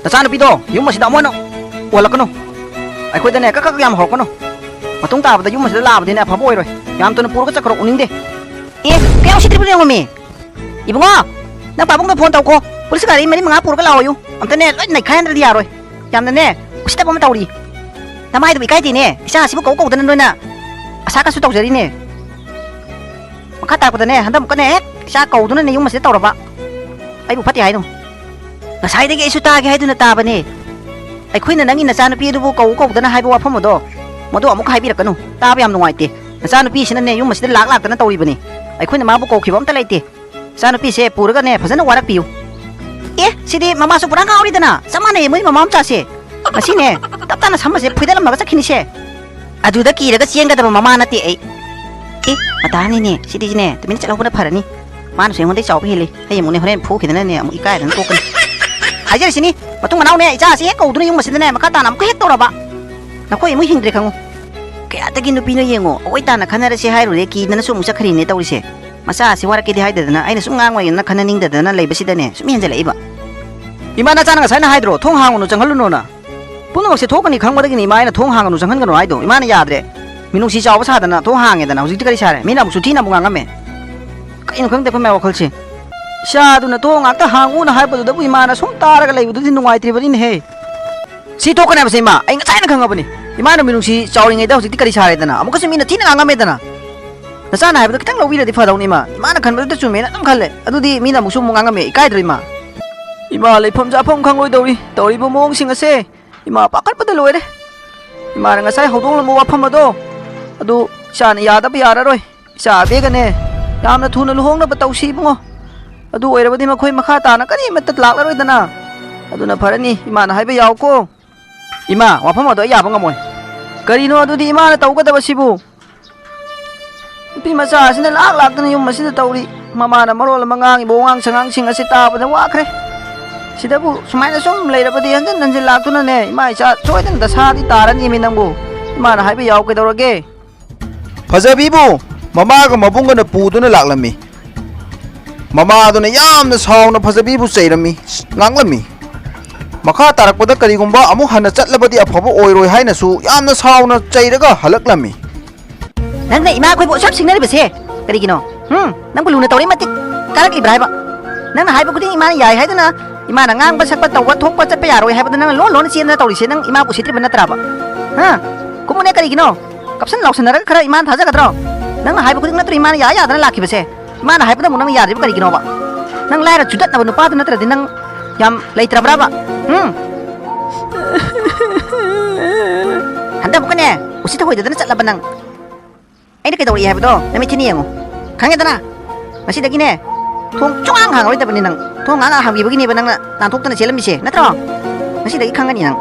ꯅꯆꯥꯅꯨꯄꯤꯗꯣ ꯌꯨꯝ ꯑꯁꯤꯗ ꯑꯃꯨꯛ ꯍꯟꯅ ꯎꯍꯜꯂꯛꯀꯅꯨ꯫ ꯑꯩꯈꯣꯏꯗꯅꯦ ꯀꯛ ꯀꯛ ꯌꯥꯝ ꯍꯧꯔꯛꯀꯅꯨ꯫ ꯃꯇꯨꯡ ꯇꯥꯕꯗ ꯌꯨꯝ ꯑꯁꯤꯗ ꯂꯥꯛꯑꯕꯗꯤꯅꯦ ꯑꯐꯕ ꯑꯣꯏꯔꯣꯏ꯫ ꯌꯥꯝ ꯊꯨꯅ ꯄꯨꯔꯒ ꯆꯠꯈ꯭ꯔꯣ, ꯎꯅꯤꯡꯗꯦ꯫ ꯑꯦ, ꯀꯌꯥꯝ ꯎꯁꯤꯠꯇ꯭ꯔꯤꯕꯅꯣ ꯌꯦꯡꯉꯣꯃꯤ꯫ ꯏꯕꯨꯡꯉꯣ, ꯅꯪ ꯄꯥꯕꯨꯡꯗ ꯐꯣꯟ ꯇꯧꯀꯣ꯫ ꯄꯨꯂꯤꯁ ꯒꯥꯔꯤ ꯃꯔꯤ ꯃꯉꯥ ꯄꯨꯔꯒ ꯂꯥꯛꯑꯣꯌꯨ꯫ ꯑꯝꯇꯅꯦ ꯂꯣꯏ ꯅꯩꯈꯥꯏꯍꯟꯗ꯭ꯔꯗꯤ ꯌꯥꯔꯣꯏ꯫ ꯌꯥꯝꯅꯅꯦ ꯎꯁꯤꯠꯇꯕ ꯑꯃ ꯇꯧꯔꯤ꯫ ꯅꯃꯥꯏꯗꯨꯕꯨ ꯏꯀꯥꯏꯗꯦꯅꯦ꯫ ꯏꯆꯥ ꯑꯁꯤꯕꯨ ꯀꯧ ꯀꯧꯗꯅ ꯅꯣꯏꯅ ꯑꯁꯥ ꯀꯁꯨ ꯇꯧꯖꯔꯤꯅꯦ꯫ ꯐꯠ ꯇꯥꯔꯛꯄꯗꯅꯦ, ꯍꯟꯗꯛ ꯑꯃꯨꯛꯀꯅꯦ ꯍꯦꯛ ꯏꯆꯥ ꯀꯧꯗꯨꯅꯅꯦ ꯌꯨꯝ ꯑꯁꯤꯗ ꯇꯧꯔꯕ꯫ ꯑꯩꯕꯨ ꯐꯠꯇꯦ ꯍꯥꯏꯅꯣ? ꯉꯁꯥꯏꯗꯒꯤ ꯑꯩꯁꯨ ꯇꯥꯒꯦ ꯍꯥꯏꯗꯨꯅ ꯇꯥꯕꯅꯦ꯫ ꯑꯩꯈꯣꯏꯅ ꯅꯪꯒꯤ ꯅꯆꯥꯅꯨꯄꯤ ꯑꯗꯨꯕꯨ ꯀꯧ ꯀꯧꯗꯅ ꯍꯥꯏꯕ ꯋꯥꯐꯝ ꯑꯗꯣ, ꯃꯗꯨ ꯑꯃꯨꯛ ꯍꯥꯏꯕꯤꯔꯛꯀꯅꯨ꯫ ꯇꯥꯕ ꯌꯥꯝ ꯅꯨꯡꯉꯥꯏꯇꯦ꯫ ꯅꯆꯥꯅꯨꯄꯤꯁꯤꯅꯅꯦ ꯌꯨꯝ ꯑꯁꯤꯗ ꯂꯥꯛ ꯂꯥꯛꯇꯅ ꯇꯧꯔꯤꯕꯅꯤ꯫ ꯑꯩꯈꯣꯏꯅ ꯃꯥꯕꯨ ꯀꯧꯈꯤꯕ ꯑꯝꯇ ꯂꯩꯇꯦ꯫ ꯏꯆꯥꯅꯨꯄꯤꯁꯦ ꯄꯨꯔꯒꯅꯦ ꯐꯖꯅ ꯋꯥꯔꯛꯄꯤꯌꯨ꯫ ꯑꯦ, ꯁꯤꯗꯤ ꯃꯃꯥꯁꯨ ꯄꯨꯔꯥ ꯉꯥꯎꯔꯤꯗꯅ, ꯆꯞ ꯃꯥꯟꯅꯩ ꯃꯣꯏ ꯃꯃꯥ ꯃꯆꯥꯁꯦ꯫ ꯉꯁꯤꯅꯦ ꯇꯞ ꯇꯥꯅ ꯁꯝꯕꯁꯦ ꯐꯣꯏꯗꯠꯂꯝꯃꯒ ꯆꯠꯈꯤꯅꯤꯁꯦ꯫ ꯑꯗꯨꯗ ꯀꯤꯔꯒ ꯆꯦꯟꯒꯗꯕ ꯃꯃꯥ ꯅꯠꯇꯦ ꯑꯩ꯫ ꯑꯦ, ꯃꯇꯥꯅꯤꯅꯦ ꯁꯤꯗꯤꯅꯦ, ꯇꯨꯃꯤꯟ ꯆꯠꯍꯧꯕꯅ ꯐꯔꯅꯤ꯫ ꯃꯥꯅꯁꯨ ꯑꯩꯉꯣꯟꯗꯩ ꯆꯥꯎꯕ ꯍꯦꯜꯂꯤ꯫ ꯑꯩ ꯑꯃꯨꯛꯅꯦ ꯍꯣꯔꯦꯟ ꯐꯨꯈꯤꯗꯅꯅꯦ ꯑꯃꯨꯛ ꯏꯀꯥꯏꯗꯅ ꯇꯣꯛꯀꯅꯤ꯫ ꯍꯥꯏꯖꯔꯤꯁꯤꯅꯤ, ꯃꯇꯨꯡ ꯃꯅꯥꯎꯅꯦ ꯏꯆꯥꯁꯤ ꯍꯦꯛ ꯀꯧꯗꯨꯅ ꯌꯨꯝ ꯑꯁꯤꯗꯅꯦ ꯃꯈꯥ ꯇꯥꯅ ꯑꯃꯨꯛꯀ ꯍꯦꯛ ꯇꯧꯔꯕ, ꯅꯈꯣꯏ ꯏꯃꯨꯡ ꯍꯤꯡꯗ꯭ꯔꯦ ꯈꯪꯉꯨ꯫ ꯀꯌꯥꯗꯒꯤ ꯅꯨꯄꯤꯅꯣ ꯌꯦꯡꯉꯣ, ꯑꯋꯣꯏ ꯇꯥꯅ ꯈꯟꯅꯔꯁꯤ ꯍꯥꯏꯔꯨꯔꯦ, ꯀꯤꯗꯅꯁꯨ ꯑꯃꯨꯛ ꯆꯠꯈ꯭ꯔꯤꯅꯦ ꯇꯧꯔꯤꯁꯦ꯫ ꯃꯆꯥ ꯑꯁꯤ ꯋꯥꯔꯛꯀꯦꯗꯤ ꯍꯥꯏꯗꯗꯅ, ꯑꯩꯅ ꯁꯨꯝ ꯉꯥꯡꯉꯣꯏꯅ ꯈꯟꯅꯅꯤꯡꯗꯗꯅ ꯂꯩꯕꯁꯤꯗꯅꯦ ꯁꯨꯝ ꯍꯦꯟꯖꯜꯂꯛꯏꯕ꯫ ꯏꯃꯥ, ꯅꯆꯥꯅ ꯉꯁꯥꯏꯅ ꯍꯥꯏꯗ꯭ꯔꯣ, "ꯊꯣꯡ ꯍꯥꯡꯉꯨꯅꯨ, ꯆꯪꯍꯜꯂꯨꯅꯣꯅ"? ꯄꯨꯝꯅꯃꯛꯁꯦ ꯊꯣꯛꯀꯅꯤ ꯈꯪꯕꯗꯒꯤꯅꯤ ꯏꯃꯥ ꯑꯩꯅ ꯊꯣꯡ ꯍꯥꯡꯉꯅꯨ, ꯆꯪꯍꯟꯒꯅꯨ ꯍꯥꯏꯗꯣ꯫ ꯏꯃꯥꯅ ꯌꯥꯗ꯭ꯔꯦ꯫ ꯃꯤꯅꯨꯡꯁꯤ ꯆꯥꯎꯕ ꯁꯥꯗꯅ ꯊꯣꯡ ꯍꯥꯡꯉꯦꯗꯅ, ꯍꯧꯖꯤꯛꯇꯤ ꯀꯔꯤ ꯁꯥꯔꯦ? ꯃꯤꯅ ꯑꯃꯨꯛꯁꯨ ꯊꯤꯅ ꯑꯃꯨꯛ ꯉꯥꯡꯉꯝꯃꯦ꯫ ꯀꯩꯅꯣ ꯈꯪꯗꯦ ꯑꯩꯈꯣꯏ ꯃꯌꯥꯝ ꯋꯥꯈꯜꯁꯦ꯫ ꯏꯆꯥꯗꯨꯅ ꯊꯣꯡ ꯉꯥꯛꯇ ꯍꯥꯡꯉꯨꯅ ꯍꯥꯏꯕꯗꯨꯗꯕꯨ ꯏꯃꯥꯅ ꯁꯨꯝ ꯇꯥꯔꯒ ꯂꯩꯕꯗꯨꯗꯤ ꯅꯨꯡꯉꯥꯏꯇ꯭ꯔꯤꯕꯅꯤꯅꯦꯍꯦ꯫ ꯁꯤ ꯊꯣꯛꯀꯅꯤ ꯍꯥꯏꯕꯁꯦ ꯏꯃꯥ ꯑꯩ ꯉꯁꯥꯏꯅ ꯈꯪꯉꯕꯅꯤ꯫ ꯏꯃꯥꯅ ꯃꯤꯅꯨꯡꯁꯤ ꯆꯥꯎꯔꯤꯉꯩꯗ ꯍꯧꯖꯤꯛꯇꯤ ꯀꯔꯤ ꯁꯥꯔꯦꯗꯅ? ꯑꯃꯨꯛꯀꯁꯨ ꯃꯤꯅ ꯊꯤꯅ ꯉꯥꯡꯉꯝꯃꯦꯗꯅ꯫ ꯅꯆꯥꯅ ꯍꯥꯏꯕꯗꯣ ꯈꯤꯇꯪ ꯂꯧꯕꯤꯔꯗꯤ ꯐꯗꯧꯅꯤ ꯏꯃꯥ꯫ ꯏꯃꯥꯅ ꯈꯟꯕꯗꯨꯗ ꯆꯨꯝꯃꯦꯅ ꯑꯗꯨꯝ ꯈꯜꯂꯦ꯫ ꯑꯗꯨꯗꯤ ꯃꯤꯅ ꯑꯃꯨꯛꯁꯨ ꯑꯃꯨꯛ ꯉꯥꯡꯉꯝꯃꯦ꯫ ꯏꯀꯥꯏꯗ꯭ꯔꯣ ꯏꯃꯥ? ꯏꯃꯥ ꯂꯩꯐꯝ ꯆꯥꯐꯝ ꯈꯪꯂꯣꯏꯗꯧꯔꯤ ꯇꯧꯔꯤꯕ ꯃꯑꯣꯡꯁꯤꯡ ꯑꯁꯦ꯫ ꯏꯃꯥ ꯄꯥꯈꯠꯄꯗ ꯂꯣꯏꯔꯦ꯫ ꯏꯃꯥꯅ ꯉꯁꯥꯏ ꯍꯧꯗꯣꯛꯂꯝꯕ ꯋꯥꯐꯝ ꯑꯗꯣ, ꯑꯗꯨ ꯏꯆꯥꯅ ꯌꯥꯗꯕ ꯌꯥꯔꯔꯣꯏ꯫ ꯏꯆꯥ ꯑꯕꯦꯒꯅꯦ ꯌꯥꯝꯅ ꯊꯨꯅ ꯂꯨꯍꯣꯡꯅꯕ ꯇꯧꯁꯤ ꯏꯕꯨꯡꯉꯣ꯫ ꯑꯗꯨ ꯑꯣꯏꯔꯕꯗꯤ ꯃꯈꯣꯏ ꯃꯈꯥ ꯇꯥꯅ ꯀꯔꯤꯃꯠꯇ ꯂꯥꯛꯂꯔꯣꯏꯗꯅ꯫ ꯑꯗꯨꯅ ꯐꯔꯅꯤ, ꯏꯃꯥꯅ ꯍꯥꯏꯕ ꯌꯥꯎꯀꯣ꯫ ꯏꯃꯥ, ꯋꯥꯐꯝ ꯑꯗꯣ ꯑꯩ ꯌꯥꯕ ꯉꯝꯃꯣꯏ꯫ ꯀꯔꯤꯅꯣ ꯑꯗꯨꯗꯤ ꯏꯃꯥꯅ ꯇꯧꯒꯗꯕꯁꯤꯕꯨ? ꯅꯨꯄꯤ ꯃꯆꯥ ꯑꯁꯤꯅ ꯂꯥꯛ ꯂꯥꯛꯇꯅ ꯌꯨꯝ ꯑꯁꯤꯗ ꯇꯧꯔꯤ꯫ ꯃꯃꯥꯅ ꯃꯔꯣꯜ ꯑꯃ ꯉꯥꯡꯉꯤꯕ ꯋꯥꯉꯥꯡ ꯁꯉꯥꯡꯁꯤꯡ ꯑꯁꯤ ꯇꯥꯕꯗ ꯋꯥꯈ꯭ꯔꯦ꯫ ꯁꯤꯗꯕꯨ ꯁꯨꯃꯥꯏꯅ ꯁꯨꯝ ꯂꯩꯔꯕꯗꯤ ꯍꯟꯖꯤꯟ ꯍꯟꯖꯤꯟ ꯂꯥꯛꯇꯨꯅꯅꯦ ꯏꯃꯥ ꯏꯆꯥ ꯁꯣꯏꯗꯅ ꯗꯁꯥꯗꯤ ꯇꯥꯔꯅꯤꯃꯤ ꯅꯪꯕꯨ꯫ ꯏꯃꯥꯅ ꯍꯥꯏꯕ ꯌꯥꯎ ꯀꯩꯗꯧꯔꯒꯦ? ꯐꯖꯕꯤꯕꯨ ꯃꯃꯥꯒ ꯃꯕꯨꯡꯒꯅ ꯄꯨꯗꯨꯅ ꯂꯥꯛꯂꯝꯃꯤ꯫ ꯃꯃꯥꯗꯨꯅ ꯌꯥꯝꯅ ꯁꯥꯎꯅ ꯐꯖꯕꯤꯕꯨ ꯆꯩꯔꯝꯃꯤ, ꯉꯥꯡꯂꯝꯃꯤ꯫ ꯃꯈꯥ ꯇꯥꯔꯛꯄꯗ ꯀꯔꯤꯒꯨꯝꯕ ꯑꯃꯨꯛ ꯍꯟꯅ ꯆꯠꯂꯕꯗꯤ ꯑꯐꯕ ꯑꯣꯏꯔꯣꯏ ꯍꯥꯏꯅꯁꯨ ꯌꯥꯝꯅ ꯁꯥꯎꯅ ꯆꯩꯔꯒ ꯍꯜꯂꯛꯂꯝꯃꯤ꯫ ꯅꯪꯅ ꯏꯃꯥ ꯑꯩꯈꯣꯏꯕꯨ ꯑꯁꯨꯛ ꯌꯥꯝ ꯁꯤꯡꯅꯔꯤꯕꯁꯦ ꯀꯔꯤꯒꯤꯅꯣ? ꯍꯨꯝ? ꯅꯪꯕꯨ ꯂꯨꯅ ꯇꯧꯔꯤ ꯃꯇꯤꯛ ꯀꯥꯔꯛꯂꯤꯕ꯭ꯔꯥ ꯍꯥꯏꯕ? ꯅꯪꯅ ꯍꯥꯏꯕ ꯈꯨꯗꯤꯡ ꯏꯃꯥꯅ ꯌꯥꯏ ꯍꯥꯏꯗꯨꯅ, ꯏꯃꯥꯅ ꯉꯥꯡꯕ ꯁꯛꯄ ꯇꯧꯕ ꯊꯣꯛꯄ ꯆꯠꯄ ꯌꯥꯔꯣꯏ ꯍꯥꯏꯕꯗ ꯅꯪꯅ ꯂꯣꯟ ꯂꯣꯟꯅ ꯆꯦꯟꯗꯅ ꯇꯧꯔꯤꯁꯦ ꯅꯪ ꯏꯃꯥꯕꯨ ꯎꯁꯤꯠꯇ꯭ꯔꯤꯕ ꯅꯠꯇ꯭ꯔꯕ? ꯍꯥ? ꯀꯨꯝꯃꯨꯅꯦ ꯀꯔꯤꯒꯤꯅꯣ? ꯀꯞꯁꯟ ꯂꯥꯎꯁꯟꯅꯔꯒ ꯈꯔ ꯏꯃꯥꯅ ꯊꯥꯖꯒꯗ꯭ꯔꯣ? ꯅꯪꯅ ꯍꯥꯏꯕ ꯈꯨꯗꯤꯡ ꯅꯠꯇ꯭ꯔꯣ ꯏꯃꯥꯅ ꯌꯥ ꯌꯥꯗꯅ ꯂꯥꯛꯈꯤꯕꯁꯦ? ꯏꯃꯥꯅ ꯍꯥꯏꯕꯗ ꯑꯃꯨꯛ ꯅꯪꯅ ꯌꯥꯗ꯭ꯔꯤꯕ ꯀꯔꯤꯒꯤꯅꯣꯕ? ꯅꯪ ꯂꯥꯏꯔ ꯆꯨꯗꯠꯅꯕ ꯅꯨꯄꯥꯗꯨ ꯅꯠꯇ꯭ꯔꯗꯤ ꯅꯪ ꯌꯥꯝ ꯂꯩꯇ꯭ꯔꯕ꯭ꯔꯕ? ꯎꯝ? ꯍꯟꯗꯛ ꯑꯃꯨꯛꯀꯅꯦ, ꯎꯁꯤꯠ ꯊꯧꯑꯣꯏꯗꯗꯅ ꯆꯠꯂꯕ ꯅꯪ꯫ ꯑꯩꯅ ꯀꯩꯗꯧꯔꯛꯏ ꯍꯥꯏꯕꯗꯣ ꯅꯃꯤꯠ ꯊꯤꯅ ꯌꯦꯡꯉꯨ꯫ ꯈꯪꯉꯦꯗꯅ? ꯉꯁꯤꯗꯒꯤꯅꯦ, ꯊꯣꯡ ꯁꯨꯡꯍꯥꯡ ꯍꯥꯡꯉꯔꯣꯏꯗꯕꯅꯤ ꯅꯪ꯫ ꯊꯣꯡ ꯉꯥꯡꯉ ꯍꯥꯡꯕꯤꯕꯒꯤꯅꯦꯕ ꯅꯪꯅ ꯅꯥꯟꯊꯣꯛꯇꯅ ꯆꯦꯜꯂꯝꯃꯤꯁꯦ, ꯅꯠꯇ꯭ꯔꯣ? ꯉꯁꯤꯗꯒꯤ ꯈꯪꯒꯅꯤ ꯅꯪ꯫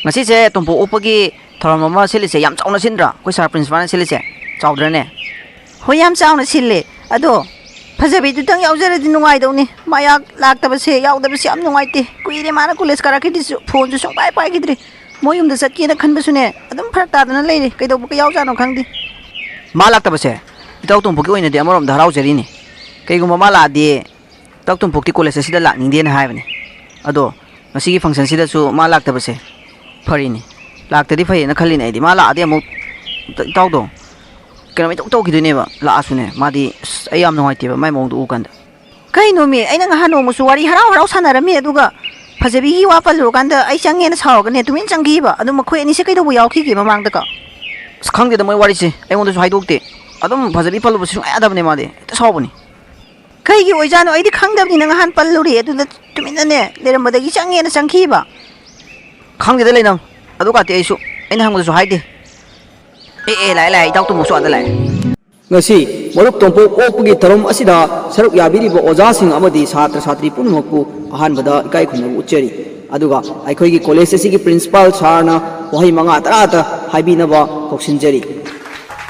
ꯉꯁꯤꯁꯦ ꯇꯣꯝꯄꯣꯛ ꯑꯣꯛꯄꯒꯤ ꯊꯧꯔꯝ ꯑꯃ ꯁꯤꯜꯂꯤꯁꯦ ꯌꯥꯝ ꯆꯥꯎꯅ ꯁꯤꯟꯗ꯭ꯔꯥ? ꯑꯩꯈꯣꯏ ꯁꯥꯔ ꯄ꯭ꯔꯤꯟꯁꯤꯄꯥꯜꯅ ꯁꯤꯜꯂꯤꯁꯦ ꯆꯥꯎꯗ꯭ꯔꯅꯦ? ꯍꯣꯏ, ꯌꯥꯝ ꯆꯥꯎꯅ ꯁꯤꯜꯂꯦ꯫ ꯑꯗꯣ ꯐꯖꯕꯤꯗꯨꯇꯪ ꯌꯥꯎꯖꯔꯗꯤ ꯅꯨꯡꯉꯥꯏꯗꯧꯅꯤ꯫ ꯃꯥ ꯌꯥ-, ꯂꯥꯛꯇꯕꯁꯦ, ꯌꯥꯎꯗꯕꯁꯦ ꯌꯥꯝ ꯅꯨꯡꯉꯥꯏꯇꯦ꯫ ꯀꯨꯏꯔꯦ ꯃꯥꯅ ꯀꯣꯂꯦꯖ ꯀꯥꯔꯛꯈꯤꯗ꯭ꯔꯤꯁꯨ, ꯐꯣꯟꯁꯨ ꯁꯨꯡꯄꯥꯏ ꯄꯥꯏꯈꯤꯗ꯭ꯔꯤ꯫ ꯃꯣꯏ ꯌꯨꯝꯗ ꯆꯠꯀꯦꯅ ꯈꯟꯕꯁꯨꯅꯦ, ꯑꯗꯨꯝ ꯐꯔꯛ ꯇꯥꯗꯅ ꯂꯩꯔꯦ꯫ ꯀꯩꯗꯧꯕꯒ ꯌꯥꯎꯖꯥꯠꯅꯣ ꯈꯪꯗꯦ꯫ ꯃꯥ ꯂꯥꯛꯇꯕꯁꯦ ꯏꯇꯥꯎ ꯇꯣꯝꯄꯣꯛꯀꯤ ꯑꯣꯏꯅꯗꯤ ꯑꯃꯔꯣꯝꯗ ꯍꯔꯥꯎꯖꯔꯤꯅꯤ꯫ ꯀꯩꯒꯨꯝꯕ ꯃꯥ ꯂꯥꯛꯑꯗꯤ ꯏꯇꯥꯎ ꯇꯣꯝꯄꯣꯛꯇꯤ ꯀꯣꯂꯦꯖ ꯑꯁꯤꯗ ꯂꯥꯛꯅꯤꯡꯗꯦꯅ ꯍꯥꯏꯕꯅꯤ꯫ ꯑꯗꯣ ꯉꯁꯤꯒꯤ ꯐꯪꯁꯟꯁꯤꯗꯁꯨ ꯃꯥ ꯂꯥꯛꯇꯕꯁꯦ ꯐꯔꯤꯅꯤ꯫ ꯂꯥꯛꯇꯗꯤ ꯐꯩꯌꯦꯅ ꯈꯜꯂꯤꯅꯦ ꯑꯩꯗꯤ꯫ ꯃꯥ ꯂꯥꯛꯑꯗꯤ ꯑꯃꯨꯛ ꯏꯇꯥꯎꯗꯣ ꯀꯩꯅꯣꯝ ꯏꯇꯧ ꯇꯧꯈꯤꯗꯣꯏꯅꯦꯕ꯫ ꯂꯥꯛꯑꯁꯨꯅꯦ, ꯃꯥꯗꯤ ꯑꯁ, ꯑꯩ ꯌꯥꯝ ꯅꯨꯡꯉꯥꯏꯇꯦꯕ ꯃꯥꯏ ꯃꯑꯣꯡꯗꯣ ꯎ ꯀꯥꯟꯗ꯫ ꯀꯩꯅꯣꯃꯤ, ꯑꯩꯅ ꯉꯍꯥꯟ ꯅꯣꯡꯃꯁꯨ ꯋꯥꯔꯤ ꯍꯔꯥꯎ ꯍꯔꯥꯎ ꯁꯥꯟꯅꯔꯝꯃꯤ, ꯑꯗꯨꯒ ꯐꯖꯕꯤꯒꯤ ꯋꯥ ꯄꯜꯂꯨꯔꯀꯥꯟꯗ ꯑꯩ ꯆꯪꯉꯦꯅ ꯁꯥꯎꯔꯒꯅꯦ ꯇꯨꯃꯤꯟ ꯆꯪꯈꯤꯕ꯫ ꯑꯗꯨ ꯃꯈꯣꯏ ꯑꯅꯤꯁꯦ ꯀꯩꯗꯧꯕ ꯌꯥꯎꯈꯤꯒꯦ ꯃꯃꯥꯡꯗꯒ? ꯑꯁ, ꯈꯪꯗꯦꯗ ꯃꯣꯏ ꯋꯥꯔꯤꯁꯦ, ꯑꯩꯉꯣꯟꯗꯁꯨ ꯍꯥꯏꯗꯣꯛꯇꯦ꯫ ꯑꯗꯨꯝ ꯐꯖꯕꯤ ꯄꯜꯂꯨꯕꯁꯦ ꯁꯨꯡꯌꯥ ꯌꯥꯗꯕꯅꯦ ꯃꯥꯗꯤ, ꯍꯦꯛꯇ ꯁꯥꯎꯕꯅꯤ꯫ ꯀꯩꯒꯤ ꯑꯣꯏꯖꯥꯠꯅꯣ? ꯑꯩꯗꯤ ꯈꯪꯗꯕꯅꯤꯅ ꯉꯍꯥꯟ ꯄꯜꯂꯨꯔꯦ, ꯑꯗꯨꯗ ꯇꯨꯃꯤꯟꯅꯅꯦ ꯂꯩꯔꯝꯕꯗꯒꯤ ꯆꯪꯉꯦꯅ ꯆꯪꯈꯤꯕ꯫ ꯈꯪꯗꯦꯗ ꯂꯩꯅꯝ, ꯑꯗꯨ ꯀꯥꯇꯤ ꯑꯩꯁꯨ, ꯑꯩꯅ ꯍꯪꯕꯗꯁꯨ ꯍꯥꯏꯗꯦ꯫ ꯑꯦ, ꯑꯦ, ꯂꯥꯛꯑꯦ, ꯂꯥꯛꯑꯦ, ꯏꯇꯥꯎ ꯇꯣꯝꯕꯁꯨ ꯑꯥꯗ ꯂꯥꯛꯑꯦ꯫ ꯉꯁꯤ ꯃꯔꯨꯞ ꯇꯣꯝꯄꯣꯛ ꯑꯣꯛꯄꯒꯤ ꯊꯧꯔꯝ ꯑꯁꯤꯗ ꯁꯔꯨꯛ ꯌꯥꯕꯤꯔꯤꯕ ꯑꯣꯖꯥꯁꯤꯡ ꯑꯃꯗꯤ ꯁꯥꯇ꯭ꯔ ꯁꯥꯇ꯭ꯔꯤ ꯄꯨꯝꯅꯃꯛꯄꯨ ꯑꯍꯥꯟꯕꯗ ꯏꯀꯥꯏ ꯈꯨꯝꯅꯕ ꯎꯠꯆꯔꯤ꯫ ꯑꯗꯨꯒ ꯑꯩꯈꯣꯏꯒꯤ ꯀꯣꯂꯦꯖ ꯑꯁꯤꯒꯤ ꯄ꯭ꯔꯤꯟꯁꯤꯄꯥꯜ ꯁꯥꯔꯅ ꯋꯥꯍꯩ ꯃꯉꯥ ꯇꯔꯥꯇ ꯍꯥꯏꯕꯤꯅꯕ ꯀꯧꯁꯤꯟꯖꯔꯤ꯫